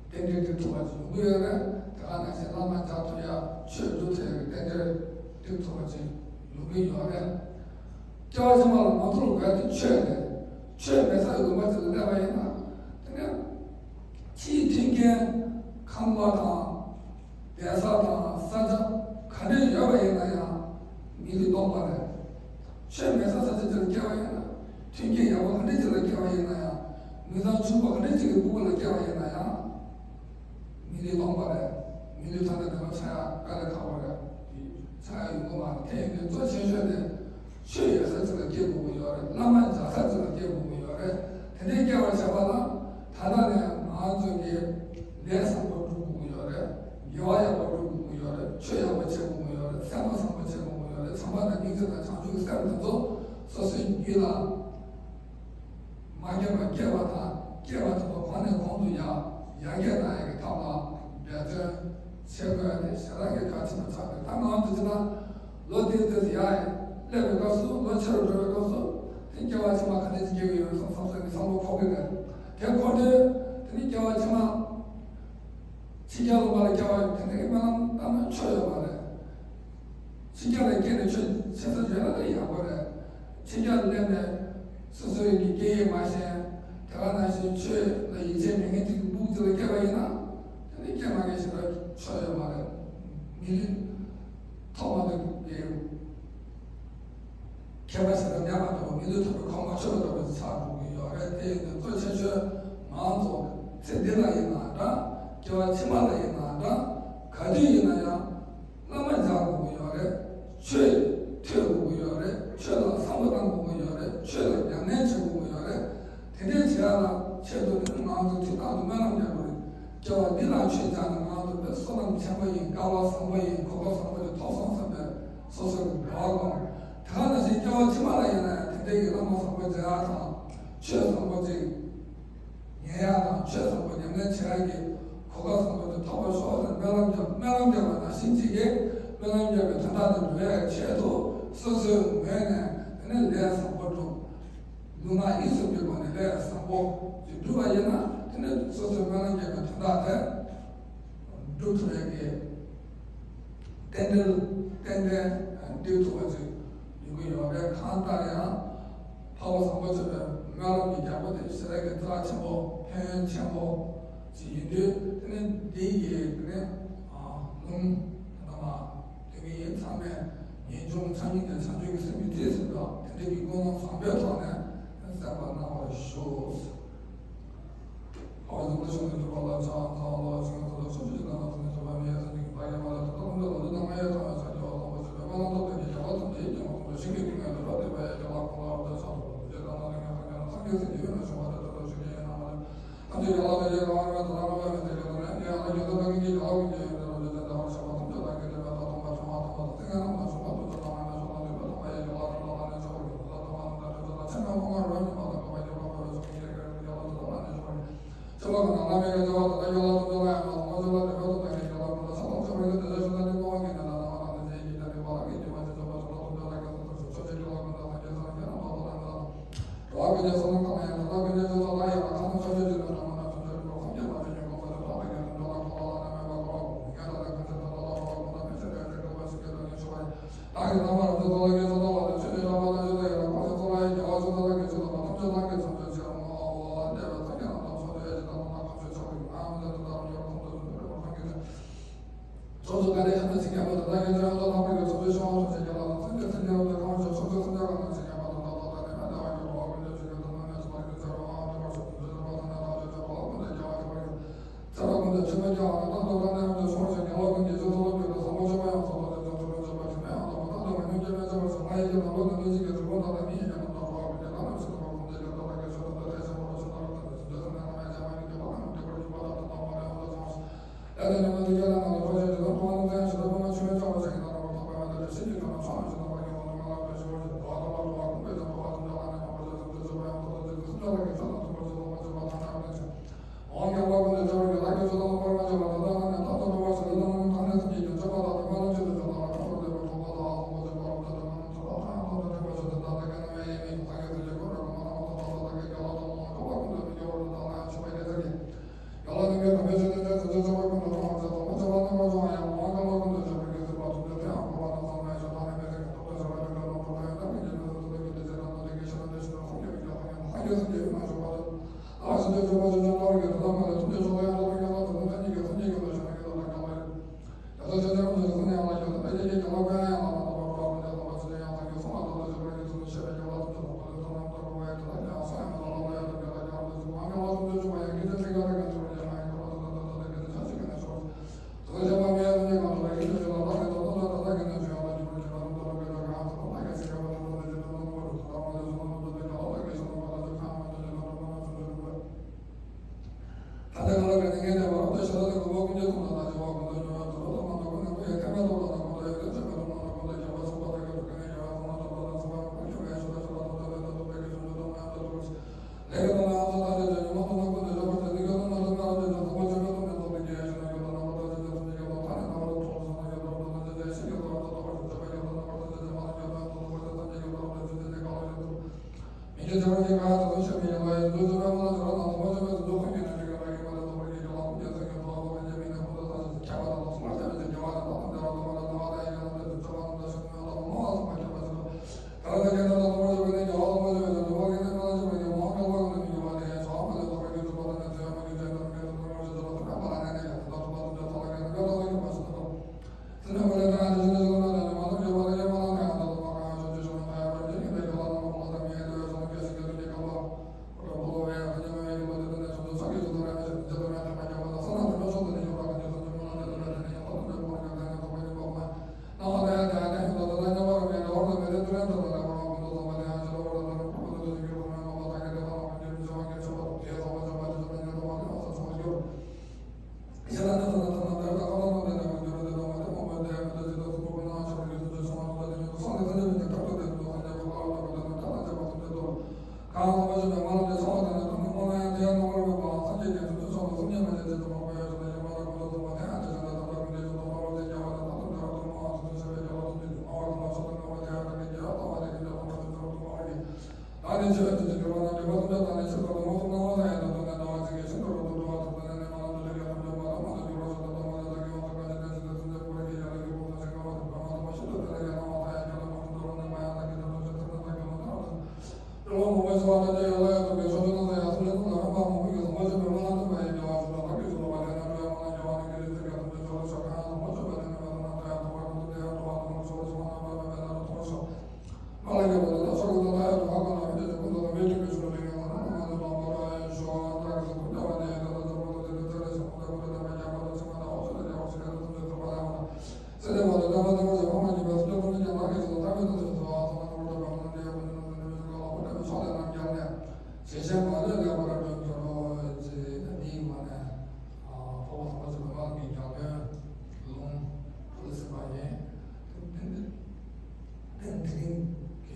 རྟེན་འབྲེལ་འགྲིག་ཐུབ་པ་ཅིག་ཡོང་གི་ཡོད་རེད། དེ་ག་ནང་བཞིན་བླ་མ་མཇལ་ཐུབ་ཡ། ཆོས་སྒྲུབ་ཐུབ་ཡ་གི་རྟེན་འབྲེལ་འགྲིག་ཐུབ་པ་ཅིག་ཡོང་གི་ཡོད་རེད། སྐྱེ་བ་ཕྱི་མ་ལ་མ་ཐོབ་དགོས་དེ་ཆོས་རེད། ཆོས་མེད་སའི་ལུང་པ་དེ་ལ་སླེབས་པ་ཡིན་ན། དེ་ནས་ཕྱིའི་མཐུན་རྐྱེན་ཁང་པ་དང་བསྡད་ས་དང་ས་ཆ་ག་འདྲས་ཡོད་པ་ཡིན་ན་ཡང་མི་ལུས་སྟོང་པ་རེད། ཆོས་མེད་ས་ས་ཆ་དེ་ལ་སྐྱེས་པ་ཡིན་ན། མཐུན་རྐྱེན་ཡག་པོ་ག་འདྲས་ཅིག་ལ་སྐྱེས་པ་ཡིན་ན་ཡང་། མི་ཚང་ཆུང་པ་ག་འདྲས་ཅིག་གི་སྤུ་གུ་ལ་སྐྱེས་པ་ཡིན་ན་ཡང་། མི་ལུས་སྟོང་པ་རེད། མི་ལུས་ཐ་ན་བདེ་བ་ཆགས་ཡ་དཀའ་ལས་ཁག་པོ་རེད། ཆགས་ཡ་ཡོང་གི་མ་རེད། དེ་ཡིན་དུས་གཙོ་ཆེ་ཤོས་དེ་ཆོས་ཡོད་ས་ཅིག་ལ་སྐྱེ་དགོས་ཀྱི་ཡོད་རེད། བླ་མ་མཇལ་ས་ཅིག་ལ་སྐྱེ་དགོས་ཀྱི་ཡོད་རེད། དེ་འདྲའི་སྐྱེ་བར་བྱེད་པ་ལ་ད་ལྟ་ནས་ང་ཚོ་གིས་ལས་བཟང་པོ་སྒྲུབ་དགོས་ཀྱི་ཡོད་རེད། དགེ་བ་ཡག་པོ་སྒྲུབ་དགོས་ཀྱི་ཡོད་རེད། ཆོས་ཡག་པོ་བྱེད་དགོས་ཀྱི་ཡོད་རེད། སེམས་པ་བཟང་པོ་བྱེད་དགོས་ཀྱི་ཡོད་རེད། བྱམས་པ་དང་སྙིང་རྗེ་དང་བྱང་ཆུབ་ཀྱི་སེམས་དེ་ཚོ་སོ་སོའི་རྒྱུད་ལ། མ་སྐྱེས་པ་སྐྱེས་པ་དང་། སྐྱེས་པ་དེ་ཚོ་གོང་ནས་གོང་དུ་ཡར་ཡར་རྒྱས་གཏང་ཡག་གི་ཐབས་ལ་འབད་བརྩོན་བྱེད་དགོས་ཡ་དེ་ཞེ་དྲག་གི་གལ་ཆེན་པོ་ཆགས་འདུག་ད་ང་ཚོ་ཅི་ལྟར་ལོ་དེའི་དུས་སུ་ཡར་སླེབས་པའི་སྐབས་སུ། ལོ་ཆེ་རུ་འགྲོ་བའི་སྐབས་སུ། དེ་སྐྱེ་བ་ཕྱི་མ་ག་འདྲ་ཅིག་སྐྱེ་གི་ཡོད་བསམ་བསམ་བསམ་གི་བསམ་བློ་འཁོར་གི་རེད། དེ་འཁོར་དུས་དེ་ནི་སྐྱེ་བ་ཕྱི་མ་ཕྱི་རྒྱལ་ལུང་པ་ལ་སྐྱེ་བ་དེ་འདྲ་གི་སྨོན་ལམ་བཏབ་ན་ཆོ་ཡོད་མ་རེད། ཕྱི་རྒྱལ་ལ་སྐྱེས་ནས་ཆོས་བྱེད་ས་ཡོད་ན་དེ་ཡག་པོ་རེད། ཕྱི་རྒྱལ་སླེབས་ནས་སོ་སོའི་གི་སྐད་ཡིག་མ་ཤེས། དེ་ག་ནང་བཞིན་ཆོས་ལ་ཡིད་ཆེས་མེད་མཁན་ཅིག་གི་སྤུ་གུ་ཅིག་ལ་སྐྱེས་པ་ཡིན་ན། དེ་ནི་སྐྱེས་མ་སྐྱེས་ཞེ་དྲག་ཆོ་ཡོད་མ་རེད། མི་ལུས་ཐོག་མ་དེ་གི་ཁྱད་པར་ཞེ་དྲག་མེད་པ་འདྲ་བོ། མི་ལུས་ཐོབ་པའི་གོ་འཕང་ཆོད་པ་འདྲ་བོ་ཆགས་འགྲོ་གི་ཡོད་རེད། དེ་ཡིན་དུས་གཙོ་ཆེ་ཤོས་ང་ཚོ་ཚེ་འདི་ལ་ཡིན་ན་འདྲ། སྐྱེ་བ་ཕྱི་མ་ལ་ཡིན་ན་འདྲ། ག་དུས་ཡིན་ན་ཡང་བླ་མ་མཇལ་དགོས་ཀྱི་ཡོད་རེད། ཆོས་ཐོས་དགོས་ཀྱི་ཡོད་རེད། ཆོས་ལ་བསམ་བློ་བཏང་དགོས་ཀྱི་ཡོད་རེད། ཆོས་ལ་ཉམས་ལེན་བྱེད་དགོས་ཀྱི་ཡོད་རེད། དེ་འདྲའི་བྱེད་ཡག་ལ་ཆེད་དུ་ནི་ང་ཚོ་དུས་རྟག་ཏུ་སྨོན་ལམ་རྒྱག་དགོས་རེད། སྐྱེ་བ་འདི་ལ་ཆོས་སྦྱངས་ནས་ང་ཚོ་དཔེ་བསོད་ནམས་ཆེན་པོ་ཡིན། སྐལ་བ་བཟང་པོ་ཡིན། གོ་སྐབས་བཟང་པོ་ཞིག་ཐོབ་སོང་བསམ་པའི་སོ་སོ་གི་དགའ་བ་སྒོམ། དེ་ག་ནང་བཞིན་སྐྱེ་བ་ཕྱི་མ་ལ་ཡིན་ན་ཡང་དེ་འདྲའི་གི་བླ་མ་བཟང་པོ་མཇལ་ཡག་དང་། ཆོས་བཟང་པོ་ཅིག་ཉན་ཡག་དང་། ཆོས་བཟང་པོ་ཉམས་ལེན་བྱེད་ཡག་གི་གོ་སྐབས་བཟང་པོ་དེ་ཐོབ་པར་ཤོག་ཟེར་སྨོན་ལམ་རྒྱབ། སྨོན་ལམ་རྒྱབ་པ་ནང་བཞིན་གཅིག་གིས་སྨོན་ལམ་རྒྱབ་པའི་དོན་དག་དེ་འགྲུབ་ཡག་གི་ཆེད་དུ་སོ་སོའི་ངོས་ནས་དེ་ནས་ལས་བཟང་པོ་སྒྲུབ། ལུས་ངག་ཡིད་གསུམ་གྱི་སྒོ་ནས་ལས་བཟང་པོ་ཅིག་སྒྲུབ་པ་ཡིན་ན། དེ་ནས་སོ་སོའི་སྨོན་ལམ་རྒྱབ་པའི་དོན་དག་དེ་འགྲུབ་ཐུབ་ཡག་གི་རྟེན་འབྲེལ། རྟེན་འབྲེལ་འགྲིག་ཐུབ་པ་ཅིག་ཡོང་གི་ཡོད་རེད། གང་ལྟར་ཡང་འཕགས་པ་བཟང་པོ་སྤྱོད་པའི་སྨོན་ལམ་གྱི་རྒྱལ་པོ་དེ་ཞེ་དྲག་གི་རྩ་ཆེན་པོ། ཕན་ཡོན་ཆེན་པོ་ཅིག་ཡིན་དུས། དེ་ནས་འདི་ཡི་དེ་ནས་ལུང་། ད་མ་དེ་གི་ཡིན། ཚང་མས་ངེས་འབྱུང་ཐམས་ཅད་ཀྱི་བྱང་ཆུབ་ཀྱི་སེམས་ཀྱི་རྗེས་སུ་འབྲང་། དེ་འདྲ་གི་ཀུན་སློང་བཟང་པོའི་ཐོག་ནས་གསན་པ་གནང་བར་ཞུ། འཕགས་པ་ཟུང་འཇུག་གི་ཕ་ལ་ཕྱག་འཚལ་ལོ། ཞིང་ཁམས་ཚོགས་ལ་ཕྱོགས་བཅུའི་དགེ་འདུན་ལ་ཕྱག་འཚལ་བ་མི་ཡི་ཚེ་འདི་ཉིད་བདག་གིས་མ་ལས་ཐོབ་ཐང་ཀུན་ཏུ་ལོ་ལོ་དང་མ་ཡི་ཐང་ཡང་ཆ་ཀྱི་འོ་ཐང་པོ་ཆེ་བའི་སྨོན་ལམ་ཐོབ་པའི་གི་རྒྱལ་པོ་ཐམས་ཅད་ཀྱི་ཀྱང་ཐུན་མོང་ཞིང་གི་ཏིང་ངེ་འཛིན་རབ་བརྟན་པ་ཡི་རྒྱལ་བ་ཀུན་ལ་འོད་ཟེར་འཕྲོ། ཐུགས་རྗེ་བདག་ནི་ལྷ་ཉིད་ཀྱང་ཡང་ན་སངས་རྒྱས་སྲས་ཀྱི་ཡུལ་ན་བཞུགས་པ་དེར་ཐོབ་ཐང་ཞུ་རྒྱུ་ཡིན་ན་མ་ལས། ཐམས་ཅད་ཀྱང་ལག་ཏུ་ཡོད་པ་འོ་རེ་མ་ཏེ་རང་རང་བས་མི་ཚེ་ག་ལ་ནས་ཡང་ལ་ཡོད་ཚད་བདག་གིས་ཀྱི་རྒྱལ་བ་ཀུན་གྱི་ཡོན་ཏན་རབ་བརྟན་ཏེ་འདའ་བར་བྱ་བ་ཐམས་ཅད་བདག་གིས་བསྒྲུབས་པས་ཐོབ་ཐང་པ་ཆེ། དེ་རིང་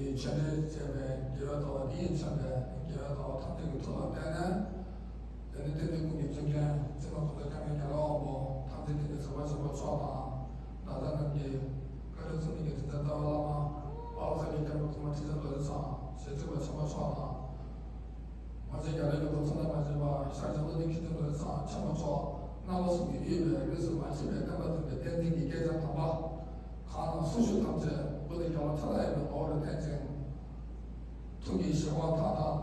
གི་ཆེད་དུ་བྱས་པའི་དགེ་བའི་རྩ་བ་འདི་ཡིས་མཚོན་པའི་དགེ་བའི་རྩ་བ་ཐམས་ཅད་ཀྱི་མཐུ་ལ་བརྟེན་ནས། དེ་ནས་བསྟན་འཛིན་ཀུན་གྱི་གཙུག་རྒྱན་ཙི་མ་ཀུན་ཏུ་སྐྱབས་མགོན་རྒྱལ་བ་དབང་པོ་ཐམས་ཅད་མཁྱེན་པའི་ཟབ་པ་ཆེན་པོ་མཆོག་དང་། ད་ལྟ་རྣམས་ཀྱི་བཀའ་དྲིན་གསུམ་ལྡན་གྱི་དྲིན་ཅན་རྩ་བའི་བླ་མ་དཔལ་ལོ་གསལ་རྒྱལ་མགོན་པོ་ཐུགས་སྨོན་ཁྲི་བྱང་རྡོ་རྗེ་ཚང་ཞེས་བརྩི་བ་ཆེན་པོ་མཆོག་དང་། ང་ཚོའི་རྒྱ་རས་ཀྱི་གོ་མཚོན་དང་མ་བྱོན་པ་ཤར་གྱི་བློ་ལྡན་མཁས་བཙུན་རྡོ་རྗེ་ཚང་ཆེན་པོ་མཆོག་རྣམ་པ་གསུམ་གྱི་ཡུལ་བའི་རིས་སུ་མ་ཆད་པའི་བསྟན་པ་འཛིན་པའི་བསྟན་འཛིན་གྱི་སྐྱེས་ཆེན་དམ་པ་གང་དང་སུ་ཞིག་ཐམས་ཅད་སྐུ་ལས་རྒྱལ་བ་ཐར་པ་ཡིན་པའི་ངོ་བོར་བསྟན་ཅིང་། ཐུགས་ཀྱི་བཞེད་དགོངས་མཐའ་དག་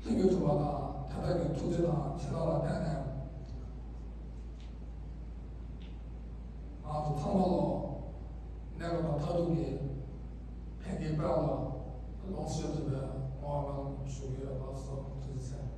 ལྷུན་གྱིས་གྲུབ་པ་དང་དེ་དག་གི་ཐུགས་རྗེ་དང་བྱིན་རླབས་ལ་བརྟེན་ནས། ང་ཚོ་ཚང་མ་ལོ་གནས་སྐབས་དང་མཐར་ཐུག་གི་ཕན་བདེའི་དཔལ་ལ་ལོངས་སུ་སྤྱོད་ཐུབ་པའི་བསྔོ་བ་སྨོན་ལམ་ཞུ་གི་ཡོད་ལགས་སོ། ཐུགས་རྗེ་ཆེ།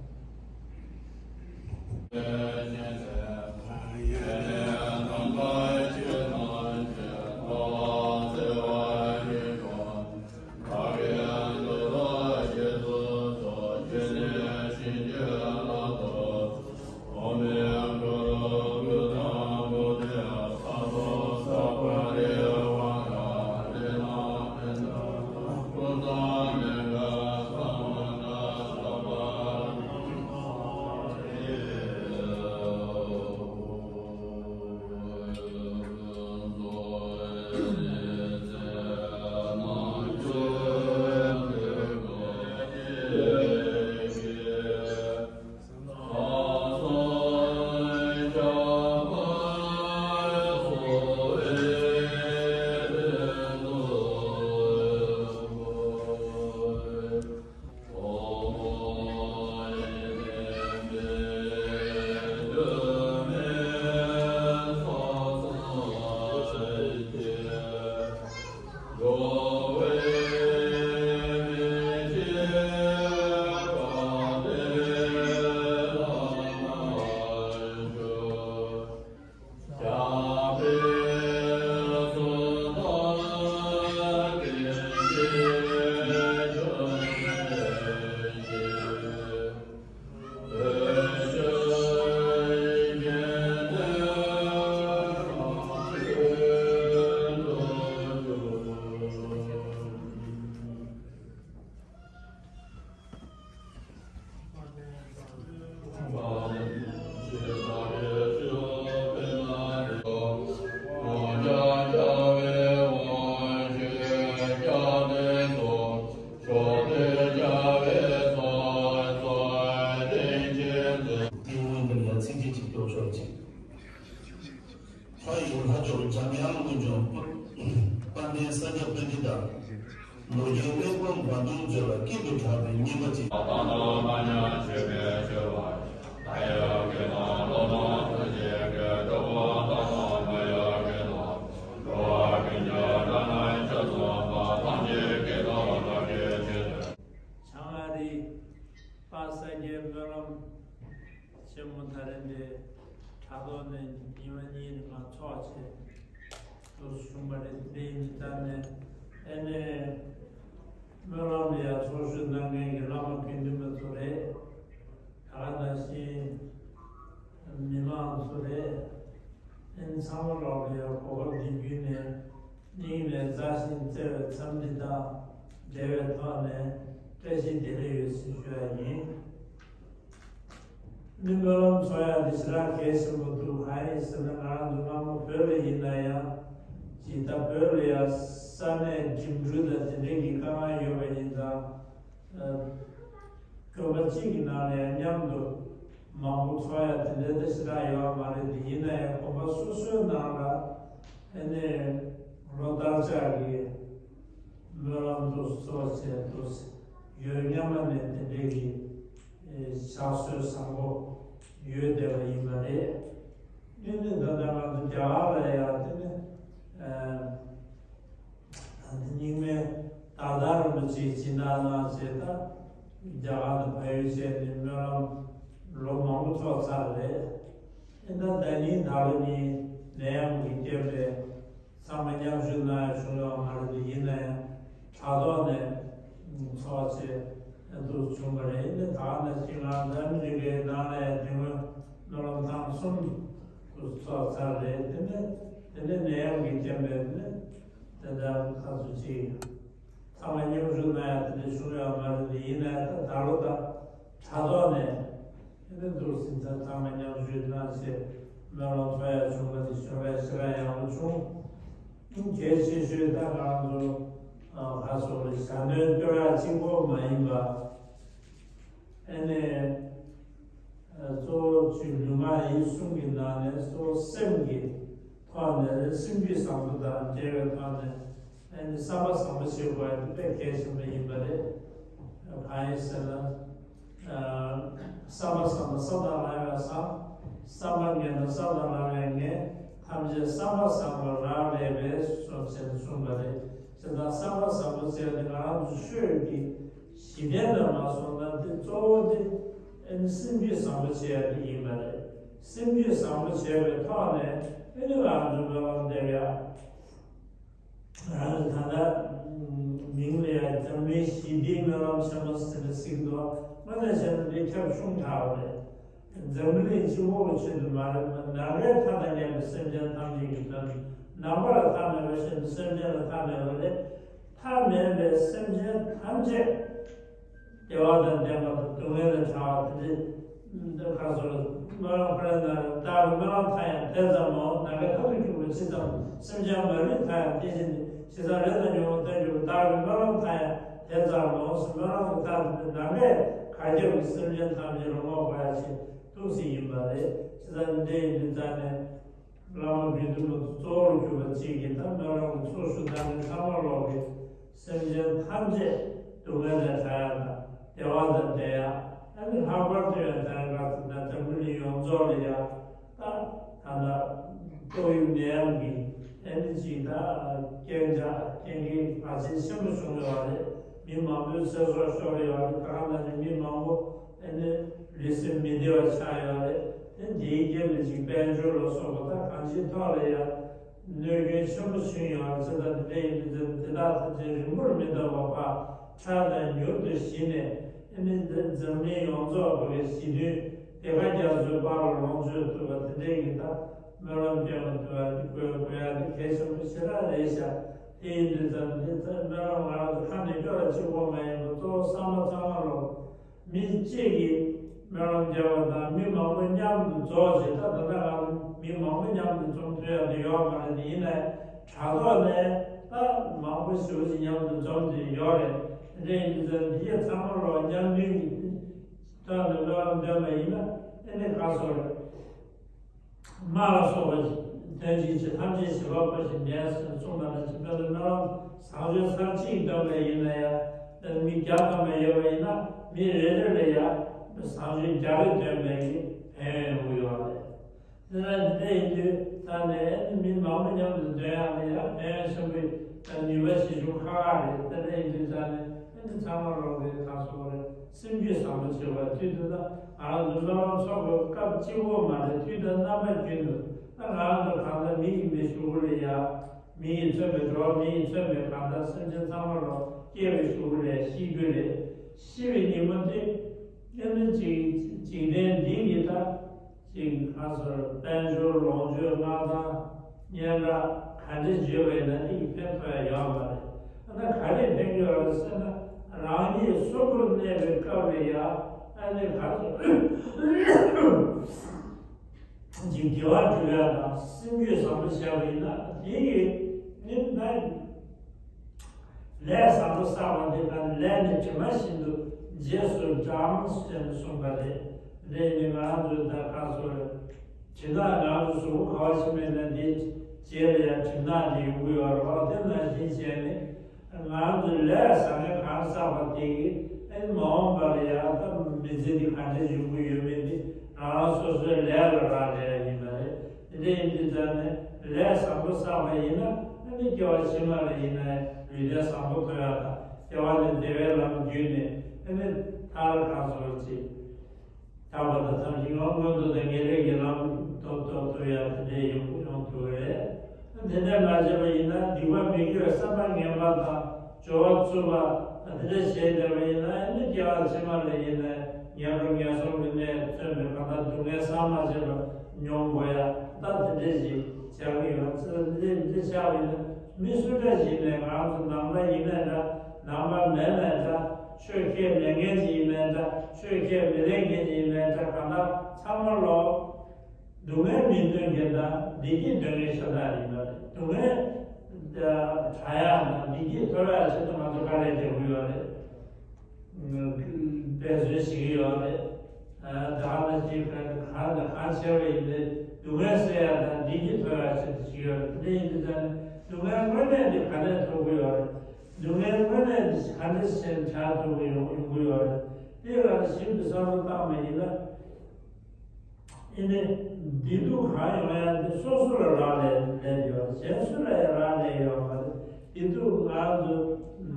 ཚིགས་བཅད་གཅིག་ཀྱོག་ཆོག་ཅིག་ཕ་ཡི་ལྷ་མཆོག་འཇམ་དབྱངས་དཀོན་མཆོག་དཔལ་ལྡན་ས་སྐྱ་པཎྜི་ཏ། ལོ་རྒྱུས་གླེགས་བམ་བར་སྟོང་མཛོད་ལ་སྐྱིད་དུ་གྲགས་པའི་བརྙན་པ་ཅིག་བྱང་ཨ་རིའི་དཔལ་ས་སྐྱའི་སྨོན་ལམ་ཆེན་མོ་ད་རེས་འདི་དྲ་ཐོག་ནས་ཉི་མ་གཉིས་རིང་ལ་ཚོགས་བྱས་འདུག་བྱུང་བ་རེད། འདི་ཡིན་ཙང་ནས་ཨ་ནི་སྨོན་ལམ་ལ་ཡང་ཚོགས་ཞུགས་གནང་མཁན་གྱི་བླ་མ་དགེ་འདུན་པ་ཚོ་རེད། ད་ག་ནང་བཞིན་མི་མང་ཚོ་རེད། ཨ་ནི་ཚང་མ་ལོག་ལ་ཡང་གོ་སྐབས་འདི་བརྒྱུད་ནས་སྙིང་ནས་མཛའ་ཞིང་བརྩེ་བའི་འཚམས་འདྲི་དང་འབྲེལ་བའི་ཐོག་ནས་བཀྲ་ཤིས་བདེ་ལེགས་ཡོད་ཟེར་ཞུ་ཡ་ཡིན། ནི་སྨོན་ལམ་ཚོགས་ཡ་འདི་ཞེ་དྲག་གལ་ཆེན་པོ་འདུག་གང་ཡིན་ཟེར་ན་ང་རང་ཚོ་སྔ་མོ་བོད་ལ་ཡིན་ན་ཡང་ཇི་ལྟར་བོད་ལ་ཡང་ས་གནས་འགྲིམ་འགྲུལ་དང་དེ་འདྲའི་གི་དཀའ་ངལ་ཡོད་པ་ཡིན་ཙང་། དགོན་པ་གཅིག་གི་ནང་ལ་ཡང་མཉམ་དུ་མང་པོ་ཚོགས་ཡ་དེ་འདྲ་དེ་ཞེ་དྲག་ཡོད་མ་རེད། དེ་ཡིན་ན་ཡང་དགོན་པ་སོ་སོའི་ནང་ལ་ཨ་ནི་ལོ་ལྟར་ཆགས་ཀྱི་སྨོན་ལམ་དུ་གསོལ་ཆེད་དུ་ཡོད་སྔ་མ་ནས་དེ་འདྲའི་གི་ཕྱག་སྲོལ་བཟང་པོ་ཡོད་བསྡད་པ་ཡིན་པ་རེད། ཨ་ནི་ད་ལྟ་ང་ཚོ་རྒྱ་གར་ལ་ཡང་དེ་ནི་ཨ་ནི་རྙིང་མའི་ཏཱ་ལའི་རིན་པོ་ཆེའི་སྦྱིན་བདག་གནང་བྱས་ད་རྒྱ་གར་དུ་བལ་ཡུལ་བྱས་ནས་སྨོན་ལམ་ལོ་མང་པོ་ཚོགས་ཚར་རེད། ཨ་ནི་ད་ཉིན་ད་ལོ་ཉིན་ནད་ཡམས་ཀྱི་རྐྱེན་པས། ཚང་མ་མཉམ་ཞུགས་གནང་ཡ་བྱུང་ཡོད་མ་རེད་དེ། ཡིན་ན་ཡང་དྲ་ཐོག་ནས་ཚོགས་བྱས་འདུག་བྱུང་བ་རེད། ཡིན་ནའི་ད་ག་ནང་བཞིན་ང་ཚོ་ཨ་མི་རི་ཀའི་ནང་ལ་ཡང་དེ་སྔོན་སྨོན་ལམ་ཐེངས་གསུམ་ཚོགས་ཚར་རེད། དེ་ནས་དེ་ནས་ནད་ཡམས་ཀྱི་རྐྱེན་པས་ནི་དེ་ལྟར་ཁ་སུ་ཅིག་ཚང་མ་མཉམ་ཞུགས་གནང་ཡ་དེ་འདྲ་བྱུང་ཡོད་མ་རེད་དེ། ཡིན་ན་ཡང་ད་ད་ལོ་ད་དྲ་ཐོག་ནས་ དེ་ནས་འདུག་སེ་ད་ཚང་མ་མཉམ་ཞུགས་གནང་བྱས་སྨོན་ལམ་ཚོགས་ཡ་བྱུང་བ་དེ་ཞོར་ལ་ཞེ་དྲག་ཡག་པོ་བྱུང་། གལ་ཆེ་ཤོས་ད་ང་རང་ཚོ་ཨ་ག་སོགས་ལ་ཞྭ་མོའི་བསྟོད་ར་གཅིག་པོ་མ་ཡིན་པ། ཨ་ནི་ཨ་གཙོ་བོ་ཅིག་ལུས་ངག་ཡིད་གསུམ་གྱི་ནང་ནས་གཙོ་བོ་སེམས་ཀྱི་ཐོག་ནས་སེམས་རྒྱུད་བཟང་པོ་དང་འབྲེལ་བའི་ཐོག་ནས། ཨ་ནི་བསམ་པ་བཟང་པོ་བྱེད་དགོས་པ་དེ་དཔེ་གལ་ཆེན་པོ་ཡིན་པ་རེད། གང་ཡིན་ཟེར་ན། ཨ་བསམ་པ་བཟང་པོ་བསམ་དང་ལྡན་པས་བཟང་། བསམ་པ་ངན་པ་བསམ་དང་ལྡན་པས་ངན། ཐམས་ཅད་བསམ་པ་བཟང་པོ་རབ་བསླད་པས་སོ་ཞེས་གསུངས་པ་རེད། དེ་དག་བསམ་པ་བཟང་པོ་བྱས་ཏེ་ང་རང་ཚོ་ཆོས་ཀྱི་གཞི་རྟེན་ལ་མ་སོང་ན་དེ་གཙོ་བོ་དེ་ཨ་ནི་སེམས་རྒྱུད་བཟང་པོ་བྱེད་ཡ་དེ་ཡིན་པ་རེད། སེམས་རྒྱུད་བཟང་པོ་བྱས་པའི་ཐོག་ནས་ཨ་ནི་ང་རང་ཚོ་སྨོན་ལམ་འདེབས་ཡ། ང་རང་ཚོ་ད་ལྟ་མིང་ལ་ཡང་འཛམ་གླིང་ཞི་བདེའི་སྨོན་ལམ་ཆེན་མོ་ཟེར་ནས་ཟེར་གྱི་འདུག་དངོས་གནས་བྱས་ན་འདི་ཁྱབ་ཆུང་དྲགས་པ་རེད། འཛམ་གླིང་སྤྱི་བོ་གི་ཆེད་དུ་མ་རེད་པ། ནམ་མཁའི་མཐའ་དང་མཉམ་པའི་སེམས་ཅན་ཐམས་ཅད་ཀྱི་དོན། ནམ་མཁའ་ལ་མཐའ་མེད་པ་བཞིན་དུ་སེམས་ཅན་ལ་མཐའ་མེད་པ་རེད། མཐའ་མེད་པའི་སེམས་ཅན་ཐམས་ཅད་བདེ་བ་དང་ལྡན་པ་དང་སྡུག་བསྔལ་ལས་བྲལ་བ་དེ་འདྲའི་ཁ་སོར་སྨོན་ལམ་ཁོ་རའི་ནང་ལ་བདག་གི་སྨོན་ལམ་མཐའ་ཡང་དེ་ཙམ་མོ། ནམ་མཁའི་མཐའ་དང་མཉམ་པ་ཇི་ཙམ། སེམས་ཅན་མ་ལུས་མཐའ་ཡང་དེ་བཞིན་ཏེ། ཇི་ཙམ་རེ་དང་ཉོན་མོངས་མཐའ་གྱུར་པ། བདག་གི་སྨོན་ལམ་མཐའ་ཡང་དེ་ཙམ་མོ། སྨོན་ལམ་གྱི་མཐའ་དེ་ནམ་མཁའི་གར་ཁྱབ་ཀྱི་སེམས་ཅན་ཐམས་ཅད་ལ་བསྔོ་དགོས་ཡ་ཞིག་འདུག་སེ་ཡིན་པ་རེད། ཇི་ཙམ་འདི་འདྲ་ཡིན་དུས་ཙང་ནས། བླ་མ་དགེ་འདུན་པ་གཙོ་བོར་གྱུར་པ་གཅིག་གིས་ད་སྨོན་ལམ་གྱི་ཚོགས་ཞུ་དང་ནི་ཚང་མ་ལོག་གི་སེམས་ཅན་ཐམས་ཅད་སྡུག་བསྔལ་ལས་བྲལ་ཡ་དང་བདེ་བ་དང་ལྡན་ཡ། ཨ་ནི་ལྷག་པར་དུ་ཡང་ད་ག་ཚོད་ན་འཛམ་བུ་གླིང་ཡོངས་རྫོགས་ལ་ཡ་ད་ད་ལྟ་ཏོག་དབྱིབས་ནད་ཡམས་ཀྱི་ཨ་ནི་གཅིག་ད་རྐྱེན་ཆག་རྐྱེན་འགེལ་བར་ཆད་ཆེན་པོ་བྱུང་ཡོད་རེད། མི་མང་པོའི་ཚེ་སྲོག་ཤོར་ཡོད་རེད། ད་ག་ནང་བཞིན་མི་མང་པོ་ཨ་ནི་ལུས་སེམས་མི་བདེ་བ་ཆགས་ཡོད་རེད། དེ་འདིའི་རྐྱེན་པས་ཅིག་དཔལ་འབྱོར་ལ་སོགས་པ་དང་གང་ཅིའི་ཐོག་ལ་ཡང་གནོད་སྐྱོན་ཆེན་པོ་བྱུང་ཡོད་ཅེས་དང་། དེ་འདྲ་ཡིན་དུས་དེ་དག་ཐམས་ཅད་རིང་པོར་མི་ལྟ་བར་ཕར་ཕྲ་དང་མྱུར་དུ་ཞི་ནས། ཨ་ནི་འཛམ་གླིང་ཡོངས་རྫོགས་ཀྱི་ཞི་མཐུན་བདེ་དགའ་རྒྱ་མཚོའི་དཔལ་ལ་ལོངས་སྤྱོད་ཐུབ་པ་དེ་འདྲའི་གི་ད་སྨོན་ལམ་སྐྱོན་མ་ཐུབ་པ་དེ་དགོས་དགོས་ཡ་དེ་གལ་ཆེན་པོ་ཞེ་དྲག་རེད་ཤག་དེ་ཡིན་དུས་ཙམ་དེ་ད་སྨོན་ལམ་ང་རང་ཚོ་ཁ་ནས་སྐྱོར་བ་གཅིག་པོ་མ་ཡིན་པར་གཙོ་བོ་བསམ་པ་ཚང་མ་ལོག་མི་གཅིག་གིས་སྨོན་ལམ་རྒྱབ་པ་དང་མི་མང་པོ་མཉམ་དུ་རྫོགས་བྱས། ད་ད་ལྟ་ང་ཚོ་མི་མང་པོ་མཉམ་དུ་འཛོམས་ཐུབ་ཡག་དེ་ཡོད་མ་རེད། དེ་ཡིན་ནའི་དྲ་ཐོག་ནས་ད་མང་པོ་ཞེ་པོ་ཅིག་མཉམ་དུ་འཛོམས་ཏེ་ཡོད་རེད། དེ་འདྲ་ཡིན་དུས་ཙང་འདི་གས་ཚང་མ་ལོག་མཉམ་མཐུན་གྱི་ཐོག་ནས་སྨོན་ལམ་འདོན་པ་ཡིན་ན་ཨེ་ནི་ཁ་སོ་རེད། དམག་ལ་སོགས་པ་དོན་གྱི་ཆེད་ཐམས་ཅད་བྱེད་པ་པོ་ཞིག་ལྡན་ཟེར་གསུངས་པ་ནང་བཞིན། དཔེར་ན་སྨོན་ལམ་བཟང་སྤྱོད་ཚར་གཅིག་འདོན་པ་ཡིན་ན་ཡང་། དཔེར་ན་མི་བརྒྱ་ཐམ་པ་ཡོད་པ་ཡིན་ན་མི་རེ་རེ་ལ་ཡང་བཟང་སྤྱོད་བརྒྱ་རེ་འདོན་པའི་གི་ཕན་ཡོན་ཡོང་གི་ཡོད་རེད། དེ་ལ་འདི་འདྲ་ཡིན་དུས་ད་ནས་མི་མང་པོ་མཉམ་དུ་འདོན་ཡག་ལ་ཡང་ཕན་ཡོན་ཆེན་པོའི་ནུས་པ་ཞེ་ཆུང་ཁག་ཁག་རེད། དེ་འདྲ་ཡིན་དུས་ད་ནས་ཨ་ནི་ཚང་མ་ལོག་གི་ཁ་སོ་རེད། སེམས་རྒྱུད་བཟང་པོ་བྱེད་པ་དུས་དུ་ད་ང་རང་ཚོ་སྨོན་ལམ་ཚོགས་པའི་སྐབས་གཅིག་པོ་མ་རེད། དུས་དང་རྣམ་པ་ཀུན་ཏུ་ད་ང་རང་ཚོ་གང་ལྟར་མི་ཡིན་པའི་གཞུག་གུ་ལ་ཡ། མི་ཡིས་མཚོན་པའི་འགྲོ་བ་མི་ཡིས་མཚོན་པའི་གང་ལྟར་སེམས་ཅན་ཚང་མ་ལོག་སྐྱེ་བའི་གཞུག་གུ་ལ་ཤི་རྒྱུ་རེད། ཤི་བའི་ཉིན་མོ་དེ་ཨ་ནི་འཇིག་འཇིག་རྟེན་འདི་གི་ད་ཅིག་ཁ་སོར་དཔལ་འབྱོར་ལོངས་སྤྱོད་མངའ་ཐང་སྙན་གྲགས་ག་འདྲ་བརྗོད་པ་ཡིན་ན་དེ་གི་ཕན་ཐོགས་ཡ་ཡོད་མ་རེད། ཨ་ན་ག་རེ་ཕན་གྱི་ཡོད་རེད་ཟེར་ན། རང་ཉིད་གསོན་པོར་གནས་པའི་སྐབས་ལ་ཡ་ཨ་ནི་ཁ་སོར་ཅིག་དགེ་བ་སྒྲུབ་ཡ་དང་སེམས་རྒྱུད་བཟང་པོ་བྱས་པ་ཡིན་ན་དེ་གི་ནི་ད། ལས་བཟང་པོ་བསགས་པ་འདི་དང་ལས་ནི་གྲིབ་མ་བཞིན་དུ་རྗེས་སུ་འབྲང་ཞེས་གསུངས་པ་རེད། དེ་ནི་ང་ཚོའི་ད་ཁ་སོ་རེད། གྲིབ་ནག་ང་ཚོ་གཟུགས་པོ་ག་བ་ཕྱིན་པའི་ན་འདི་རྗེས་ལ་ཡང་གྲིབ་ནག་འདི་ཡོང་གི་ཡོད་རེད་བ། དེ་ནང་བཞིན་བྱས་ནས་ང་ཚོའི་ལས་བཟང་ངན་གང་བསགས་པ་དེ་གིས་ཨེ་མ་འོངས་པ་ལ་ཡང་ད་མི་ཚེ་འདི་ག་འདྲ་ཡོང་གི་ཡོད་མེད་འདི་རང་རང་སོ་སོའི་ལས་ལ་རག་ལས་ཡ་ཡིན་པ་རེད། དེ་འདྲ་ཡིན་དུས་ཙང་ནས་ལས་བཟང་པོ་བསགས་པ་ཡིན་ན་ཨ་ནི་སྐྱེ་བ་ཕྱི་མ་ལ་ཡིན་ན་ལུས་རྟེན་བཟང་པོ་ཐོབ་ཡག་དང་སྐྱེ་བ་ནས་བདེ་བའི་ལམ་བརྒྱུད་ནས་ཨ་ནི་མཐར་གང་སོར་ཅིག་ཐར་པ་དང་ཐམས་ཅད་མངོན་མངོན་མཐོ་དང་ངེས་ལེགས་ཀྱི་ལམ་ཐོབ་ཐོབ་ཐོབ་ཡག་དེ་འདྲའི་ཡོང་ཡོང་ཐུབ་རེད། དེ་འདྲ་མ་བྱས་པ་ཡིན་ན་སྡིག་པ་མི་དགེ་བའི་བསམ་པ་ངན་པ་དང་སྦྱོར་བ་རྩུབ་པ་དེ་འདྲ་བྱས་བསྡད་པ་ཡིན་ན་ཨ་ནི་སྐྱེ་བ་ཕྱི་མ་ལ་ཡིན་ན་ངན་པ་ངན་སོང་གི་གནས་མཚོན་པའི་གང་ལྟར་སྡུག་བསྔལ་བསམ་མ་བྱས་པ་མྱོང་དགོས་ཡ་ད་དེ་འདྲ་ཞིག་བྱ་གི་ཡོད། ཚེ་འདི་འདི་ཆགས་པ་ཡིན་ན་མི་སུ་འདྲ་ཞིག་ནས་ང་ཚོ་ནང་པ་ཡིན་ནའི་འདྲ་ནང་པ་མེད་ནའི་འདྲ་ཆོས་ཁས་ལེན་མཁན་ཞིག་ཡིན་ནའི་འདྲ་ཆོས་ ཁས་མི་ལེན་མཁན་ཡིན་ནའི་འདྲ། གང་ལྟར་ཚང་མ་ལོ། སྡུག་བསྔལ་མི་འདོད་མཁན་དང་བདེ་སྐྱིད་འདོད་མཁན་ཤ་སྟག་ཡིན་པ་རེད། སྡུག་བསྔལ་དྲག་ཡག་དང་བདེ་སྐྱིད་ཐོབ་ཡག་ཆེད་དུ་ང་ཚོ་དཀའ་ལས་རྒྱག་གི་ཡོད་རེད། འབད་བརྩོན་བྱེད་ཀྱི་ཡོད་རེད། ད་ནང་བཞིན་གང་དང་གང་བྱས་པ་ཡིན་ཏེ། སྡུག་བསྔལ་སེལ་ཡག་དང་བདེ་སྐྱིད་ཐོབ་ཡག་ཆེད་དུ་བྱེད་ཀྱི་ཡོད་རེད། དེ་འདྲ་ཡིན་དུས་ཙང་ནས་སྡུག་བསྔལ་དངོས་གནས་འདི་ག་ནས་ཐོབ་ཀྱི་ཡོད་རེད། སྡུག་བསྔལ་དངོས་གནས་འདི་ག་འདྲ་བྱས་ནས་བྲལ་ཐུབ་ཀྱི་ཡོང་ཡོང་གི་ཡོད་རེད། དེ་ལ་ཞིབ་ཏུ་བསམ་བློ་བཏང་བ་ཡིན་ན། ཨེ་ནི། བདེ་སྡུག་གང་ཡོང་ཡག་དེ་སོ་སོ་ལ་རག་ལས་ལས་ཡོད། གཞན་སུ་ལ་ཡང་རག་ལས་ཡོད་མ་རེད། བདེ་སྡུག་ང་ཚོ་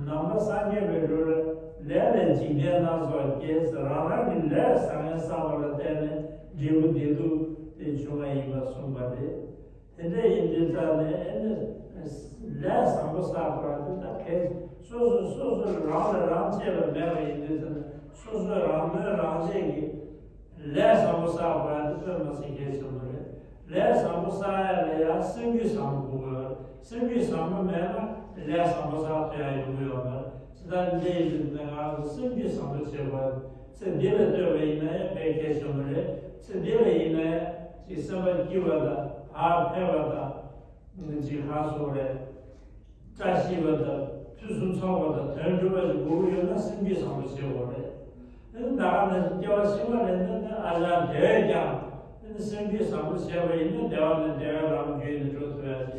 ནང་པ་སངས་རྒྱས་པའི་ལུགས་ལ་ལས་ལས་འཇིག་རྟེན་སྣ་ཚོགས་སྐྱེ་ཟེར། རང་རང་གི་ལས་བཟང་ངན་བསགས་པ་ལ་བརྟེན་ནས་འབྲས་བུ་བདེ་སྡུག་དེ་འབྱུང་བ་ཡིན་པ་གསུངས་པ་རེད། དེ་འདྲ་ཡིན་དུས་ཙང་ནས་ཨེ་ནི། ལས་བཟང་པོ་བསགས་པ་དེ་ད་གལ་སོ་སོ་སོ་སོ་རང་ལ་རང་གཅེས་པ་མེད་པ་ཡིན་དུས་ཙང་ནས། སོ་སོས་རང་དོན་རང་གཅེས་ཀྱི་ལས་བཟང་པོ་བསགས་པ་དེ་དཔེ་མ་སྲིད་གལ་ཆེན་པོ་རེད། ལས་བཟང་པོ་བསགས་ཡག་ལ་ཡང་སེམས་རྒྱུད་བཟང་པོ་དགོས། སེམས་རྒྱུད་བཟང་པོ་མེད་ན་ལས་བཟང་པོ་བསགས་ཐུབ་ཡག་ཡོང་གི་ཡོད་མ་རེད། ཇི་ལྟར་འདི་ཡིན་དུས་ང་ཚོ་སེམས་རྒྱུད་བཟང་པོ་བྱེད་དགོས། ཚེ་འདི་ལ་ལྟོས་པ་ཡིན་ན་ཡང་དཔེ་གལ་ཆེན་པོ་རེད། ཚེ་འདི་ལ་ཡིན་ན་ཡང་ཅིག་སེམས་པ་སྐྱིད་པ་དང་བག་ཕེབས་པ་དང་། ཅིག་གང་སོགས་རེད། བཀྲ་ཤིས་པ་དང་ཕུན་སུམ་ཚོགས་པ་དང་དོན་འགྲུབ་པ་ཞིག་དགོས་ཀྱི་ཡོད་ན་སེམས་རྒྱུད་བཟང་པོ་བྱེད་དགོས་རེད། ཨེ་ནི་ད་ག་ནང་བཞིན་སྐྱེ་བ་ཕྱི་མ་ལ་ནི་ཨ་ཅག་དེ་བས་ཀྱང་ཨེ་ནི་སེམས་རྒྱུད་བཟང་པོ་བྱས་པ་ཡིན་ན་བདེ་བ་ནས་བདེ་བའི་ལམ་བརྒྱུད་ནས་འགྲོ་ཐུབ་ཡག་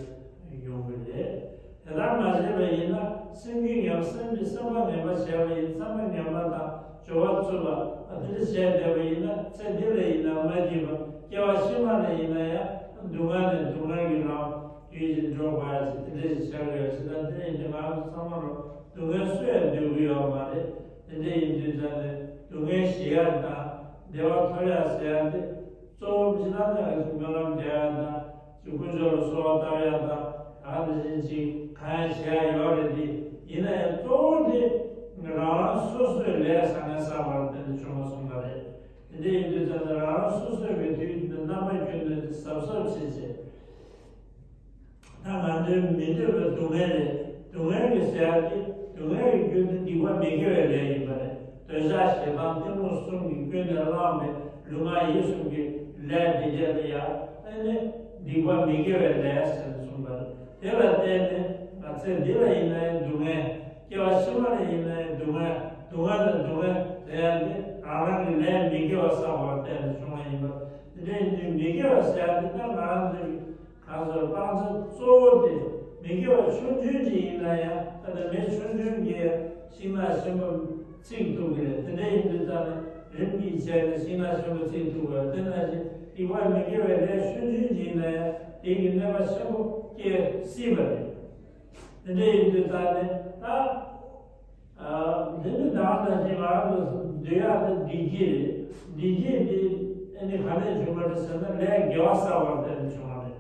ཅིག་ཡོང་གི་རེད། དེ་ལྟར་མ་བྱས་པ་ཡིན་ན་སེམས་རྒྱུད་ངན་པ། སེམས་ཀྱི་སེམས་པ་ངན་པ་བྱས་པ་ཡིན། བསམ་པ་ངན་པ་དང་སྦྱོར་བ་རྩུབ་པ་དེ་འདྲ་བྱས་བསྡད་པ་ཡིན་ན་ཚེ་འདི་ལ་ཡིན་ན་མ་སྐྱིད་པ། སྐྱེ་བ་ཕྱི་མ་ལ་ཡིན་ན་ཡང་སྡུག་བསྔལ་ནས་སྡུག་བསྔལ་གྱི་ལམ་བརྒྱུད་ཅིག་འགྲོ་དགོས་ཡག་ཅིག་དེ་འདྲ་ཞིག་ཆགས་ཀྱི་ཡོད། ཇི་ལྟར་དེ་ཡིན་དུས་ང་ཚོ་ཚང་མ་ལོ་སྡུག་བསྔལ་སུ་ཡང་འདོད་ཀྱི་ཡོད་མ་རེད། དེ་འདྲ་ཡིན་དུས་ཙང་ནས་སྡུག་བསྔལ་ཞི་ཡག་དང་བདེ་བ་ཐོབ་ཡག་ཟེར་ཡག་དེ་གཙོ་བོ་ཇི་ལྟར་ན་ང་ཚོ་སྨོན་ལམ་རྒྱག་ཡག་དང་ཅིག་དཀོན་མཆོག་ལ་གསོལ་བ་བཏབ་ཡག་དང་ད་ག་ནང་བཞིན་ཅིག་གང་ཡང་བྱེད་ཡག་ཡོད་རེད། དེ་ཡིན་ན་ཡང་གཙོ་བོ་དེ་རང་རང་སོ་སོའི་ལས་བཟང་ངན་བསགས་པ་ལ་བརྟེན་ནས་བྱུང་བ་གསུངས་པ་རེད། དེ་འདྲ་ཡིན་དུས་ཙང་ནས་རང་རང་སོ་སོའི་མི་མཐུན་རྣམ་པ་ཀུན་ཏུ་གཟབ་གཟབ་བྱེད་བྱེད། ད་ང་ཚོའི་མི་འདོད་པའི་སྡུག་བསྔལ་རེད། སྡུག་བསྔལ་གྱི་ཟེར་ཡག་དེ་སྡུག་བསྔལ་གྱི་རྒྱུ་དེ་སྡིག་པ་མི་དགེ་བའི་ལས་ཡིན་པ་རེད། འདོད་ཆགས་ཞེ་སྡང་གཏི་མུག་གསུམ་གྱིས་ཀུན་ནས་བསླངས་པའི་ལུས་ངག་ཡིད་གསུམ་གྱི་ལས་དེ་གྱད་ལ་ཡང་ཨེ་ནི་སྡིག་པ་མི་དགེ་བའི་ལས་ཟེར་ནས་གསུངས་པ་རེད། དེ་ལ་བརྟེན་ནས་ང་ཚེ་འདི་ལ་ཡིན་ན་ཡང་སྡུག་བསྔལ། སྐྱེ་བ་ཕྱི་མ་ལ་ཡིན་ན་ཡང་སྡུག་བསྔལ། སྡུག་བསྔལ་དང་སྡུག་བསྔལ་ཟེར་ཡག་དེ་རང་རང་གི་ལས་མི་དགེ་བ་བསགས་པ་ལ་བརྟེན་ནས་བྱུང་བ་ཡིན་པ། དེ་འདྲ་ཡིན་དུས་མི་དགེ་བ་ཟེར་ཡག་དེ་ད་ང་རང་ཚོའི་གང་ཟེར་སྤང་བྱ་གཙོ་བོ་དེ་མི་དགེ་བ་ཆུང་ཆུང་ཅིག་ཡིན་ན་ཡང་ད་ལྟ་མེ་ཆུང་ཆུང་གིས་ཤིང་ནགས་ཆེན་པོ་འཚིག་ཐུབ་ཀྱི་རེད། དེ་འདྲ་ཡིན་དུས་ཙང་ནས་རིམ་གྱིས་བྱས་ནས་ཤིང་ནགས་ཆེན་པོ་འཚིག་ཐུབ་དགོས། དེ་ནང་བཞིན་སྡིག་པ་མི་དགེ་བའི་ལས་ཆུང་ཆུང་ཅིག་ཡིན་ན་ཡང་དེ་གི་གནོད་པ་ཆེན་པོ་སྐྱེལ་སྲིད་པ་རེད། དེ་འདྲ་ཡིན་དུས་ཙང་ནས་ད། འདི་ནི་ད་ག་ནང་བཞིན་ང་རང་ཚོ་འདོད་ཡག་དེ་བདེ་སྐྱིད་རེད། བདེ་སྐྱིད་འདི་ཨ་ནི་ག་ནས་བྱུང་བ་རེད་ཟེར་ན་ལས་དགེ་བ་བསགས་པར་བརྟེན་ནས་བྱུང་བ་རེད།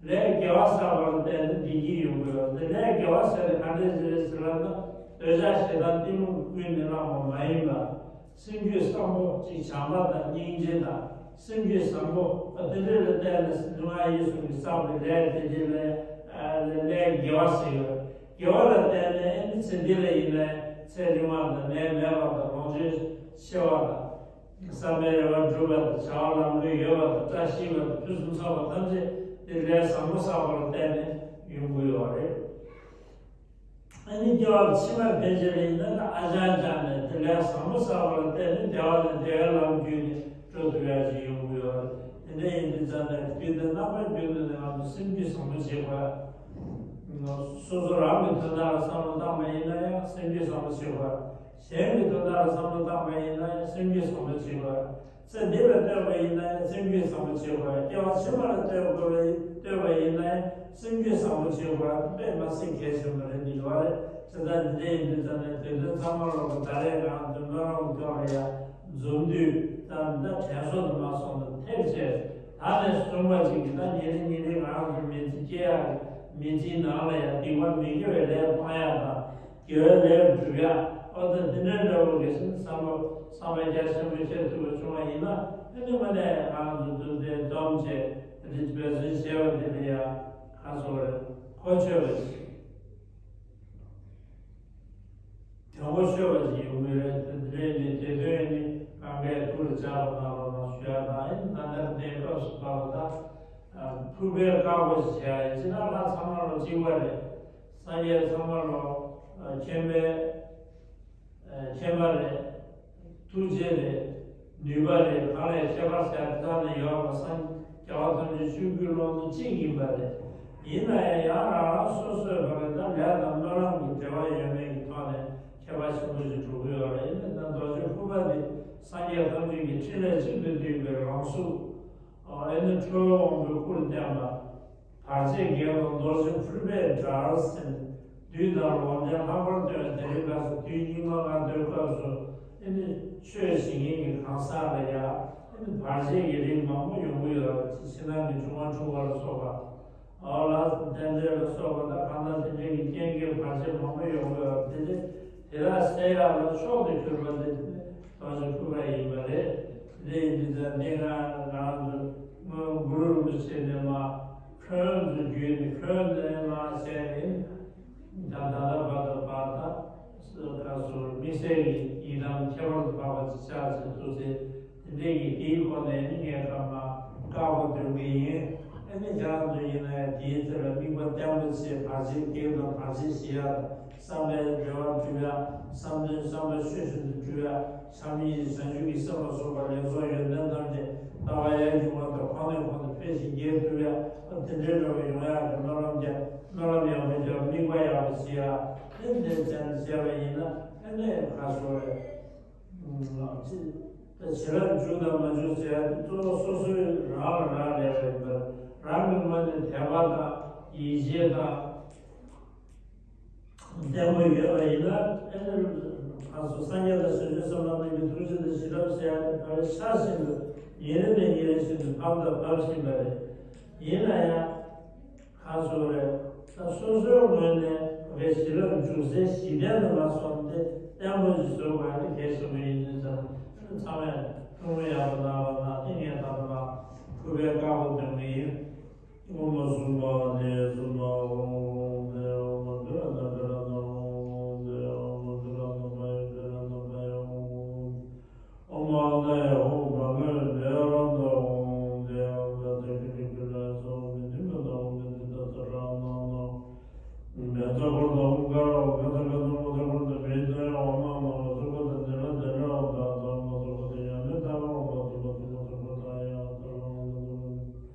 ལས་དགེ་བ་བསགས་པར་བརྟེན་ནས་བདེ་སྐྱིད་ཡོང་གི་ཡོད་རེད། ལས་དགེ་བ་ཟེར་ན་ག་འདྲ་ཞིག་རེད་ཟེར་ན། འདོད་ཆགས་ཞེ་སྡང་གཏི་མུག་ཀུན་ནས་བསླངས་པ་མ་ཡིན་པ། སེམས་རྒྱུད་བཟང་པོ་ཅིག་བྱམས་པ་དང་སྙིང་རྗེ་དང་སེམས་རྒྱུད་བཟང་པོ་དེ་འདྲ་ལ་བརྟེན་ནས་ལུས་ངག་ཡིད་གསུམ་གྱིས་བསགས་པའི་ལས་དེ་འདྲ་ལ་ལས་དགེ་བ་ཟེར་ཡོད། དགེ་བ་ལ་བརྟེན་ནས་ཨེ་ནི་ཚེ་འདི་ལ་ཡིན་ནའི་ཚེ་རིང་བ་དང་ནད་མེད་པ་དང་ལོངས་སྤྱོད་ཆེ་བ་དང་། བསམ་པའི་རེ་བ་འགྲུབ་པ་དང་བྱ་བ་ལམ་ལྷོད་ཡོད་པ་དང་བཀྲ་ཤིས་པ་དང་ཕུན་སུམ་ཚོགས་པ་ཐམས་ཅད་དེ་ལས་བཟང་པོ་བསགས་པ་ལ་བརྟེན་ནས་ཡོང་གི་ཡོད་རེད། ཨ་ནི་སྐྱེ་བ་ཕྱི་མ་ཕན་ཆད་ལ་ཡིན་ན་ཨ་ཅག་ཅག་ནས་དེ་ལས་བཟང་པོ་བསགས་པ་ལ་བརྟེན་ནས་བདེ་བ་ནས་བདེ་བའི་ལམ་བརྒྱུད་ནས་འགྲོ་ཐུབ་ཡག་ཅིག་ཡོང་གི་ཡོད་རེད། དེ་འདྲ་ཡིན་དུས་ཙང་ནས་དུས་དང་རྣམ་པ་ཀུན་ཏུ་ནས་ང་ཚོ་སེམས་རྒྱུད་བཟང་པོ་བྱེད་དགོས། སོ་སོ་རང་གི་དོན་དག་ལ་བསམ་བློ་བཏང་བ་ཡིན་ན་ཡང་སེམས་རྒྱུད་བཟང་པོ་བྱེད་དགོས། གཞན་གྱི་དོན་དག་ལ་བསམ་བློ་བཏང་བ་ཡིན་ན་ཡང་སེམས་རྒྱུད་བཟང་པོ་བྱེད་དགོས། ཚེ་འདི་ལ་ལྟོས་པ་ཡིན་ན་ཡང་སེམས་རྒྱུད་བཟང་པོ་བྱེད་དགོས། སྐྱེ་བ་ཕྱི་མ་ལ་ལྟོས་དགོས་པ་ལྟོས་པ་ཡིན་ན་ཡང་སེམས་རྒྱུད་བཟང་པོ་བྱེད་དགོས། དཔེ་མ་སྲིད་གལ་ཆེན་པོ་རེད་འདི་ཡོད་རེད། དེ་ལྟར་འདི་འདྲ་ཡིན་དུས་ཙམ་ནས་དེ་དོན་ཚང་མ་ལོག་གི་ད་རེས་ང་ཚོ་སྨོན་ལམ་སྐྱོར་བ་ཡ་འཛོམས་དུས་ད་ལྟ་དྲན་གསོ་དུ་མ་སོང་ན་ཐེབས་ཆེ། ད་ནས་བཟུང་བ་ཅིག་གིས་ད་ཉིན་རེ་ཉིན་རེ་ང་རང་ཚོ་མི་ཚེ་སྐྱེལ་ཡག་གི་མི་ཚེའི་ནང་ལ་ཡང་སྡིག་པ་མི་དགེ་བའི་ལས་སྤང་ཡག་དང་། དགེ་བའི་ལས་སྒྲུབ་ཡག་ཨོ་ད་འདི་འདྲའི་འདྲ་བོ་གལ་སྲིད་བསམ་པ་བསམ་པ་རྒྱ་ཆེན་པོ་བྱེད་ཐུབ་པ་བྱུང་བ་ཡིན་ན་ཨ་ནི་དངོས་གནས་ང་ཚོ་འདུ་འཛོམས་བྱས་རིགས་འབད་བརྩོན་བྱས་པ་འདི་ལ་ཡང་གང་སོགས་རེད་གོ་ཆོད་པ་ཞིག་དོན་གོ་ཆོད་པ་ཞིག་ཡོང་གི་རེད། དེ་འདྲའི་ནི་དེ་དོན་ནི། བྱ་བ་གནང་རོགས་གནང་ཞུ་ཡ་དང་། ཨེ་ནི་ད་ལྟར་དེའི་སྐབས་སུ་བབས་པ་ད་ཕུར་པའི་བཀའ་བསྒོ་ཞིག་བྱ་ཡ་ཡིན་ན། ལྷ་ཚང་མ་ལོ་གཅིག་པ་རེད། སངས་རྒྱས་ཚང་མ་ལོ་མཁྱེན་པའི་མཁྱེན་པ་རེད། ཐུགས་རྗེ་རེད། ནུས་པ་རེད། གང་ལས་ཁྱད་པར་ཟེར་ཡ་དེ་དག་ནི་ཡོད་པ། སངས་རྒྱས་རྒྱལ་བ་ཐམས་ཅད་ཆོས་སྐུའི་ཀློང་དུ་གཅིག་ཡིན་པ་རེད། ཡིན་ན་ཡང་ཡང་རང་རང་སོ་སོའི་བར་ལ་ད་ལས་དང་སྨོན་ལམ་གྱི་འབྲེལ་བ་ཡོད་མེད་ཀྱི་ཐོག་ནས་ཁྱད་པར་ཆེན་པོ་ཞིག་འགྲོ་གི་ཡོད་རེད། ཡིན་ན་ད་རྡོ་རྗེ་ཕུར་པ་འདི་སངས་རྒྱས་ཐམས་ཅད་ཀྱི་ཕྲིན་ལས་གཅིག་ཏུ་བསྡུས་པའི་རང་གཟུགས། ཨེ་ནི་ཁྲོ་བོའི་དབང་པོའི་སྐུར་བསྟན་པ། བར་ཆད་བརྒྱད་དང་རྡོ་རྗེ་ཕུར་པས་བསྒྲལ་ཟེར། བདུད་དང་ལོག་འདྲེན་ལྷག་པར་སྟོན། དེ་རིང་ཁ་སང་དུས་སྙིགས་མ་ལྔ་བདོའི་སྐབས་སུ་ཨེ་ནི་ཆོས་བྱེད་མཁན་གྱི་གང་ཟག་ལ་ཡ་ཨེ་ནི་བར་ཆད་ཀྱི་རིགས་མང་པོ་ཡོང་གི་ཡོད་རེད། ཕྱི་ནང་གི་འབྱུང་བ་འཁྲུགས་པ་ལ་སོགས་པ། ཨོ་ལ་རྟེན་འབྲེལ་ལ་སོགས་པ་དང་། གང་ལྟར་དེ་འདྲའི་གི་རྐྱེན་གྱིས་བར་ཆད་མང་པོ་ཡོང་གི་ཡོད་རེད། དེ་དེ་དག་སེལ་ཡག་ལ་མཆོག་ཏུ་གྱུར་པ་དེ་རྡོ་རྗེ་ཕུར་པ་ཡིན་པ་རེད། དེ་ཡིན་དུས་ཙང་འདི་ང་རང་ཚོ་སྔོན་གུ་རུ་རིན་པོ་ཆེ་ནས་མར་འཁོན་དུ་བརྒྱུད་དེ། འཁོན་ནས་མར་བྱས་ནས་ད་ད་ལྟ་བར་དུ་བར་ད་ཁ་སོ་དམིགས་བསལ་གྱི་ཡི་དམ་ཁྱད་པར་དུ་འཕགས་པ་ཅིག་ཆགས་ཚེ་ཐུགས་སྲས་དེ་འདྲའི་གི་དེའི་སྒོ་ནས་ནི་ངས་ཁ་མ་བཀའ་བསྒོ་འདོན་གྱི་ཡིན། ཨེ་ནི་ཁྱེད་རང་ཚོ་ཡིན་ན་ཡང་དེའི་ཚེ་ལ་དམིགས་པ་བརྟན་པོ་བྱས། བར་ཆད་བགེགས་དང་བར་ཆད་ཞི་ཡག་དང་། བསམ་པའི་འབྲེལ་བ་འགྲུབ་ཡག་བསམ་དོན་བསམ་པ་ཆོས་བཞིན་དུ་འགྲུབ་ཡག་བྱམས་སྙིང་རྗེ་བྱང་ཆུབ་ཀྱི་སེམས་ལ་སོགས་པ་ལེགས་ཚོགས་ཡོན་ཏན་ཐམས་ཅད་ལྟ་བ་ཡར་འགྱུར་བ་དང་། གོང་ནས་གོང་དུ་འཕེལ་ཞིང་རྒྱས་ཐུབ་ཡག་དེ་འདྲའི་འགྲོ་བའི་ཡོང་ཡག་གི་སྨོན་ལམ་རྒྱག་སྨོན་ལམ་ཡག་པོ་རྒྱག་དམིགས་པ་ཡག་པོ་བྱེད་ཡག་དེ་འདྲའི་བྱས་ནས་བྱས་པ་ཡིན་ན་ཨེ་ནས་ཁ་སོ་རེད། ཅི། ད་བྱིན་རླབས་འཇུག་དང་མ་འཇུག་ཟེར་ཡ་དེ་གཙོ་བོ་སོ་སོའི་རང་ལ་རག་ལས་པ་ཡིན་པར། རང་གི་ངོས་ནས་དད་པ་དང་ཡིད་ཆེས་དང་བརྟན་པོ་ཡོད་པ་ཡིན་ན། ཨེ་ནི་ཁ་སོ་སངས་རྒྱས་དང་བྱང་ཆུབ་སེམས་དཔའ་རྣམས་ཀྱི་ཐུགས་རྗེ་དང་བྱིན་རླབས་ཟེར་ཡ་དེ་ག་བའི་ཆ་བཞིན་དུ་ཉིན་རེ་ནས་ཉིན་རེ་བཞིན་དུ་བབ་དང་བབ་བཞིན་པ་རེད། ཡིན་ན་ཡང་། ཁ་སོ་རེད། ད་སོ་སོའི་ངོས་ནས་བའི་བྱིན་རླབས་འཇུག་སའི་གཞི་རྟེན་དུ་མ་སོང་སྟེ་བརྟན་པོ་ཞིག་བཟོ་དགོས་ཡ་དེ་གལ་ཆེན་པོ་ཡིན་དུས་ཙང་། ཚང་མས་ཐུགས་སྨོན་ཡག་པོ་གནང་བ་དང་། དེ་ངས་ད་ལྟ་ཕུར་པའི་བཀའ་བསྒོ་འདོན་གྱི་ཡིན། ཨོཾ་སུམྦྷ་ནི་སུམྦྷ་ཧཱུྃ་ཧཱུྃ་ཏེ། ཨོཾ་བྷི་ར་ཎ་བྷི་ར་ཎ་ཧཱུྃ་ཧཱུྃ་ཏེ། ཨོཾ་བྷི་ར་ཎ་བྷ་ཡེ་བྷི་ར་ཎ་བྷ་ཡེ་ཧཱུྃ་ཧཱུྃ། ཨོཾ་ཨཱཿ་ནཱ་ཧཱུྃ་བྷ་མ་ཡེ་བྷ་ར་ཎ་ཧཱུྃ་ཏེ། ཨོཾ་ཏ་ཏེ་ཀི་ལི་ཀི་ལ་ས་ཨོཾ་མི་ཏི་མ་ན་ཨོཾ་མི་ཏི་ཏ་ཏ་ར་ཎ་ན། མེ་ཙ་ཀོ་ཏ་ཧཱུྃ་ཀ་ར་ཨོཾ་ཀ་ཏ་ཀ་ཏ་མ་ཙ་ཀོ་ཏ་མེ་ཙ་ཡ་ཨོཾ་ཨཱཿ་ནཱ་མ་ཙ་ཀོ་ཏ་ཏེ་ན་ཏེ་ན་ཨོཾ་ཏ་ཏ་མ་ཙ་ཀོ་ཏ་ཡ་མེ་ཏ་ཀ་ཨོཾ་ཏ་ཏ་མ་ཙ་ཀོ་ཏ་ཡ་ཏ་ར་ཨོཾ་ཏ་ཏ་མ་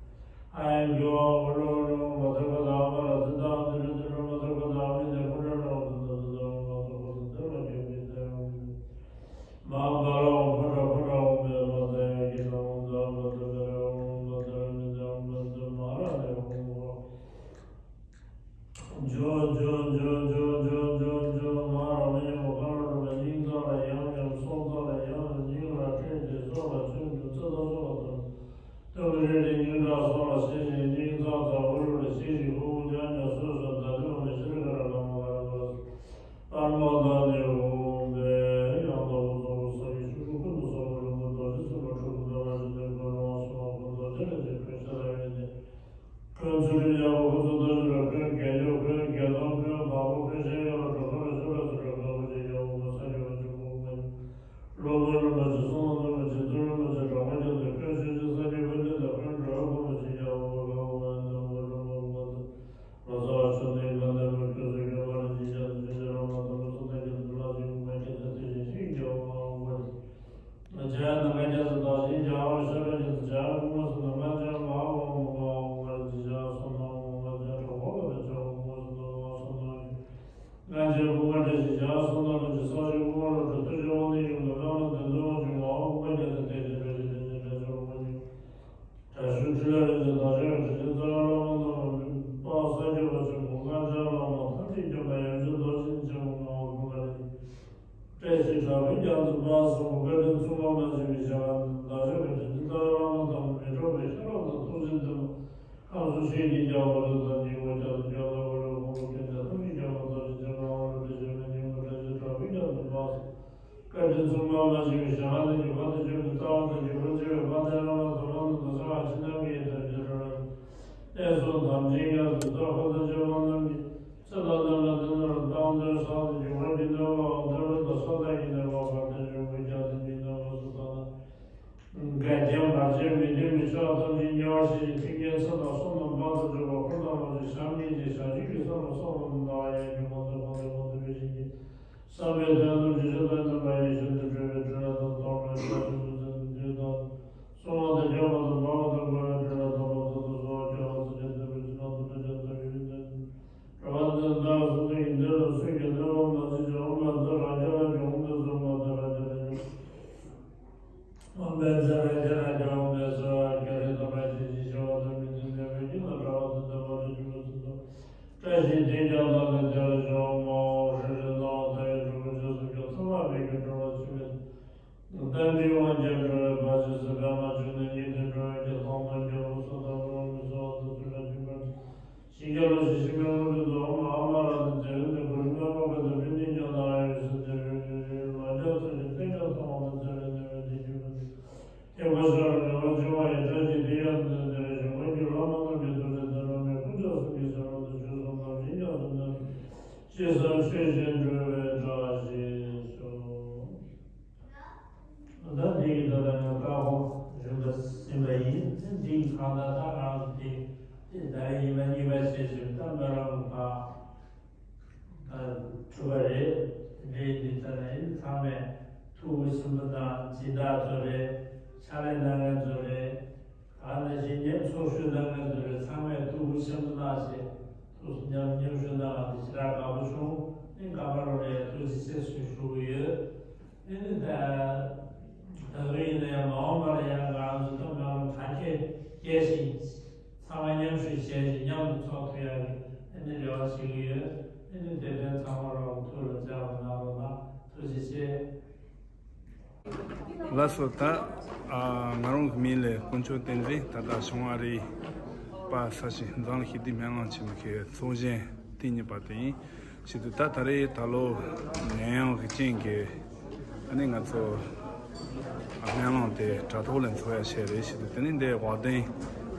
ཨཱཿ་ཡ་གི་ཝ་ཨུ་ར་ཨུ་ར་ཨོཾ་མ་ཙ་ཀོ་ཏ་ཨ་མ་ར་ཏི་ཏ་ཨ་ཏི་རུ་ཏི་རུ་མ་ཙ་ཀོ་ཏ་ཨ་མི་ཏ་ཀུ་ཏ་ར་ཨོཾ་ཏ་ཏ་ཏ་ཏ་ཨོཾ་མ་ཙ་ཀོ་ཏ་ཏེ་ན་ཏེ་མེ་ཏ་ཡ་ཨོཾ། མ་པ་ར་ཨོཾ་ཕ་ར་ཕ་ར་ཨོཾ་པད་མ་ཙ་ཡ་གི་ན་ཨོཾ་ཛཿ་པ་ཏ་པེ་ར་ཨོཾ་པ་ཏ་ར་མི་ཏ་ཨོཾ་པ་ཏ་མ་ར་ནི་ཨོཾ་ཧོ། ཇོ་ཇོ་ཇོ་ཇོ་ཇོ་ཇོ་ཇོ་མ་ར་མི་ཡོང་ག་ར་ར་མ་སྙིང་ཚ་ལ་ཡང་ཡང་སོང་ཚ་ལ་ཡང་སྙིང་ལ་ཁྲེལ་ཏེ་སོ་ལ་ཆུང་ཆུང་ཚ་ཚ་སོ་ལ་དང་། ཏུ་རེ་རེ་སྙིང་ཁྲག་སོགས་ལ་ཤེས་ཤིང་སྙིང་ཚག་ཚ་བོ་ལུ་ལ་ཤེས་ཤིང་ཧུ་ཧུ་ཉག་ཉག་སོ་སོ་ད་དུ་བ་མི་ཤེས་ག་ར་ལ་མ་ག་ར་ལ་པར་མ་ད་ནི་ཧུ་ཧུ་འབད་ཡང་ལྟ་བུ་ཚོགས་པ་ས་ཡི་ཆུ་བོ་ཀུན་ཏུ་སོགས་པ་རིན་པོ་རྡོ་རྗེ་སེམས་དཔའ་ཕྲུ་གུ་འབད་བ་ཞིག་ཏུ་འཁོར་བ་སོགས་པ་རྡོ་རྗེ་ལ་ཅིག་འཁོན་ཤ་ལ་ཡོད་དེ། འཁོན་ཚུལ་ཡག་པོ་ཁོ་ཚོ་ལྟ་ཞིག་ལ་འཁོན་རྒྱལ་སྐྱོབ་འཁོན་རྒྱལ་ཐང་འཁོན་བདག་པོ་འཁོན་ཤ་ཡོད་ལ་གྲོགས་པོ་ལ་ཤོར་བ་ཚུལ་ལ་དགའ་པོ་ཅིག་ཡག་པོ་ས་ཡོད་ལ་ཆུ་བོ་ཀུན། སློབ་དཔོན་རིན་པོ་ཆེ་གསང་སྔགས་རིན་པོ་ཆེ་ཙོང་རིན་པོ་ཆེ་གྲགས་པ་རྒྱ་མཚོ་འཁོན་ཆོས་རྗེ་ས་སྐྱའི་དཔོན་འདི་དང་འཁོན་འགྲོ་བའི་དཔོན་པོ་ཆེ་རྒྱལ་བ་དགའ་བ་ཡང་དག་པར་རིན་པོ་རིན་པོ་དང་། ལོ་ཙཱ་བ་ཆོས་ལྡན་གང་ལྟར་མ་འཁོན་སོ་སྐྱོན་མ་རེད་ཅིག་ཡང་ཆོས་རྗེ་རོ་མ་དམ་པ་སོ་ཐར་རྒྱ་མཚོ་ལ་ཞིག་མ་སྐྱེས་ས་དེ་བཞིན་གཤེགས་རྒྱལ་བ་མ་འོངས་པ་རེད། ཇ་ཡ་ནམ་མཁའ་རྒྱ་མཚོ་དག་ཞིང་རྒྱ་གར་ཤར་ར་རྒྱ་མཚོ་ཇ་ཡ་ཀུ་མ་སུ་ནམ་མཁའ་ཇ་མ་འོངས་མ་འོངས་པ་རེད་ཅིག་ཇ་སོ་ནམ་འོངས་མ་ཇ་གྲོགས་པོ་ལ་ཇ་ཀུ་མ་སུ་ནམ་མ་སོ་ནམ་ཞིག་ང་རྗེ་བུ་ང་འདྲ་ཞིག་བྱ་སོང་ན་ལོ་ཅིག་ས་ཞིག་དབང་ལོ་གྲུབ་ཐོབ་ཞིག་དབང་འདི་ཡོང་དུ་ལ་ལ་འདི་འདུ་བ་ཅིག་མ་འོངས་པ་རྒྱ་ཚ་དེ་ཞིག་རེ་ཞིག་དེ་ཞིག་རེ་ཞིག་འོང་ཞིག་དྲ་ཤུལ་ཁྲི་ལ་རེ་ཞིག་དག་ཞིག་རེ་ཞིག་ཙ་ལ་ལ་མ་ནོར་བ་མི་དཔག་ས་སྐྱོ་བ་ཆེན་པོ་ང་འདྲ་ལ་མ་ཐམས་ཅད་མཁྱེན་པ་ཡང་ཞིག་རྡོ་རྗེ་ཆེན་པོ་ང་འོ་ཁུ་ང་རེ་ཞིག་བཀྲ་ཤིས་གྲགས་པའི་རྒྱ་མཚོ་དཔག་བསམ་པ་བཀའ་དྲིན་མཚུངས་པ་མ་མཆིས་པའི་ཞག་དག་ཞིག་རེ་ཞིག་ཙ། ཕྱག་ཐམས་ཅད་ཉེ་བར་བཞེས་ཤིང་། མཐིང་གའི་ཚལ་དང་གསུམ་དང་དཔལ་དུ་གྲུབ་པ་འཁོར་དང་ལྷ་ཆོས་ཞབས་གཉིས་ཀྱི་ཞབས་ཀྱི་སོར་མོ་སོགས་ལ་བདག་ཡོན་གྱི་མ་ཐུབ་པ་ལས་མ་ཐུབ་པའི་ཞིང་གི་བསམ་པའི་དོན་དུ་རྗེས་སུ་བདག་འཛིན་པ་ཡི་ཞིང་དུ་འགྲོ་བའི་སྤྲུལ་པ་དང་སྟོང་པའི་ཞལ་ཆེན་པོ་མཛད་དུ་འདུག་དང་། གསུང་བ་དང་མཁྱེན་པ་དང་སྨྲ་བ་དང་གོ་བའི་སྤྲུལ་པ་དང་ལོ་ཙཱ་དང་གསོ་བ་སྐྱོབ་པ་སྲས་བཅས་འདུས་པའི་ཕྱི་ནང་དུ་ཕན་ཕྱིར་ཐུགས་རྗེ་ཆེ། གྲུབ་པ་འདི་དག་གསུང་ཚིག་འདི་ལ་སུ་ཞིག་ལུས་འོང་མ་ཚིག་ཅིང་འོང་མ་ཚིག་རང་རྒྱལ་ལ་འཇུག་འོང་དུ་གསུངས་མ་ཚིག་རང་རྒྱལ་ལ་འཇུག་འོང་པའི་ཚེ་རང་རྒྱལ་ལ་འཇུག་འོང་པའི་ཚེ་བ་སྐད་རིགས་དང་པའི་ཆོས་ཀྱི་ཞི་བ་དང་མི་མཐུན་ལྡན་པའི་རྒྱུད་ལ་གྲགས་པ་དང་ལྡན་པ་རེ་འཇུག་པའི་ཚུལ་དུ། བཀྲ་ཤིས་དེས་ཀྱང་བདག་ནི་བདེ་བར་གཤེགས་སྨྲའོ། ཧྲཱིཿལས་སྣང་བ་མཐའ་ཡས་དྲུག་པོ་རྗེས་སུ་སྐྱོབ། ཐུབ་པ་མིག་གི་སྤྲུལ་པ་ཆུ་མིག་དང་། རྟ་མགྲིན་དབང་གྱེན་འགྲོ་བའི་བ་ཅན་སུ་འཕེལ་མ་བྱུང་ནས་ཉིད་དུ་འགྲོ་བའི་རྒྱལ་ཐོག་མར་རྒྱལ་པོ་སོགས་དང་རོ་མི་སོགས་དང་ཚུལ་ལ་འཇུག་པར། ཞི་རྒྱས་ལ་ཞི་ཞི་མི་དབང་དུ་འཛོམས་མ་ཨ་མ་ར་ནི་མཛེས་པའི་ནི་གུ་རུ་མ་མ་ཀ་དང་མི་ནི་ཀྱང་ན་ཡོད་ཟེར་ཏེ་ཡོད་ཡོད་ཡོད་ལ་རྒྱ་ཚོ་ཞིག་ཏེ་ཀྱང་མཐོང་བ་མ་མཛེས་པའི་ནི་ཡོད་དེ་ཞུ་བ། ཐེག་པ་ཤར་རྒྱལ་བ་ཆེ་བ་ཡི་བཀྲ་ཤིས་དེ་ཡང་འདི་ནི་ཞིང་ཁམས་ཀྱི་བླ་མ་རྣམས་ཀྱི་ཐུགས་རྗེ་བརྩེ་ལྡན་རང་གི་སྐུ་ཕྱོགས་གསུམ་གྱི་ཞབས་ལ་དུ་ཆོས་གསུམ་དང་ཞིང་ཁམས་གསུམ་དུ་ཅི་བསམ་ཆོས་བཞིན་འགྲུབ་པའི་བཀྲ་ཤིས་ཤོག་ད་འདི་ཡི་ད་ལྟ་ང་བཀའ་དགོངས་ཞུ་འདོད་ཟིན་པ་ཡིན། འདི་ཡི་གང་ལྟར་ད་ང་རང་ཚོ་དེ་དེ་ད་རེས་ཉི་མ་གཉིས་པ་བྱས་ཞུ་ད་མི་རང་ག་ད་གྲུབ་པ་རེད། དེ་འདྲའི་འདི་ད་ནི་ཚང་མས་ཐུགས་ཁུར་ཆེན་པོ་དང་སྦྱིན་བདག་ཚོ་རེད། ཕྱག་ལས་གནང་མཁན་ཚོ་རེད། ད་ནི་བཞིན་ཉེ་ཚོགས་ཞུགས་གནང་མཁན་ཚོ་རེད། ཚང་མས་ཐུགས་ཁུར་ཆེན་པོ་གནང་བྱས་ཐུགས་སུ་མཉམ་མཉམ་ཞུགས་གནང་བ་དེ་ཞེ་དྲག་དགའ་པོ་བྱུང་། ཨེ་ཀ་པ་རོ་ལས་ཐུགས་རྗེ་ཆེ་ཞུ་ཞུ་གི་ཡོད། ཨེ་ནི་ད་ད་ག་ཡིན་ན་ཡང་མ་འོངས་པར་ཡང་ང་རང་ཚོ་ཐོག་མ་རང་གྲ་རྒྱས་རྒྱས་ཤིང་། ཚང་མ་མཉམ་ཞུགས་བྱས་ཤིང་མཉམ་དུ་ཚོགས་ཐུབ་ཡག་གི་ཨེ་ནི་རེ་བ་བྱེད་ཀྱི་ཡོད། ཨེ་ནི་དེ་དོན་ཚང་མ་རང་ཐུགས་ལ་འཇགས་པ་གནང་རོགས་གནང་། ཐུགས་རྗེ་ཆེ། ལགས་སོ། ད་ཨ་ང་རང་གི་མིང་ལ་དཀོན་མཆོག་བསྟན་འཛིན། ད་ལྟ་བྱུང་བ་རེད་པ། ས་ཞིང་འཛམ་གླིང་ཞི་བདེའི་སྨོན་ལམ་ཆེན་མོའི་ཚོགས་ཆེན་ཐེངས་གཉིས་པ་དེ་ཡིན། ཞེས་དུས་ད་ད་རེས་ད་ལོ་ནད་ཡམས་ཀྱི་རྐྱེན་གྱིས་ཨ་ནི་ང་ཚོ་སྨོན་ལམ་དེ་དྲ་ཐོག་ལ་འཚོགས་ཡ་བྱས་རེད། ཞེས་དུས་དེ་ནི་འདི་དབུ་འདི་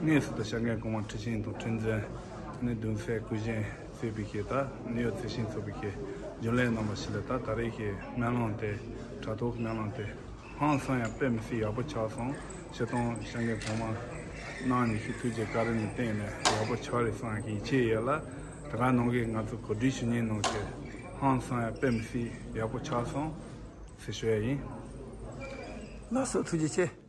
དངོས་སུ་དུ་བྱ་མཁན་གོང་མ་ཁྲི་ཆེན་དང་ཁྲི་འཛིན་ཨ་ནི་གདུང་སྲས་སྐུ་གཞོན་གཙོས་པའི་གི་ད་ནིའུ་ཡོག་རྩེ་ཤིང་ཚོགས་པའི་གི་རྒྱུན་ལས་རྣམ་པ་ཞིག་ལ་ད་ད་རེས་ཀྱི་སྨོན་ལམ་དེ་དྲ་ཐོག་སྨོན་ལམ་དེ་ཧང་སང་ཡང་དཔེ་མི་སྲིད་ཡག་པོ་ཆགས་སོང་། སྤྱིར་བཏང་བྱ་མཁན་གོང་མ་གནང་ནས་ཤི་ཐུགས་རྗེ་བཀའ་དྲིན་གྱི་སྟེང་ནས་ཡག་པོ་ཆགས་རེད་བསམ་ཡག་གི་ཡིད་ཆེས་ཡོད་ལ། དེ་ག་ནང་གི་ང་ཚོ་གོ་སྒྲིག་ཞུ་མཁན་ནང་གི་ཧང་སང་ཡང་དཔེ་མི་སྲིད་ཡག་པོ་ཆགས་སོང་ཟེར་ཞུ་ཡ་ཡིན། ལགས་སོ། ཐུགས་རྗེ་ཆེ།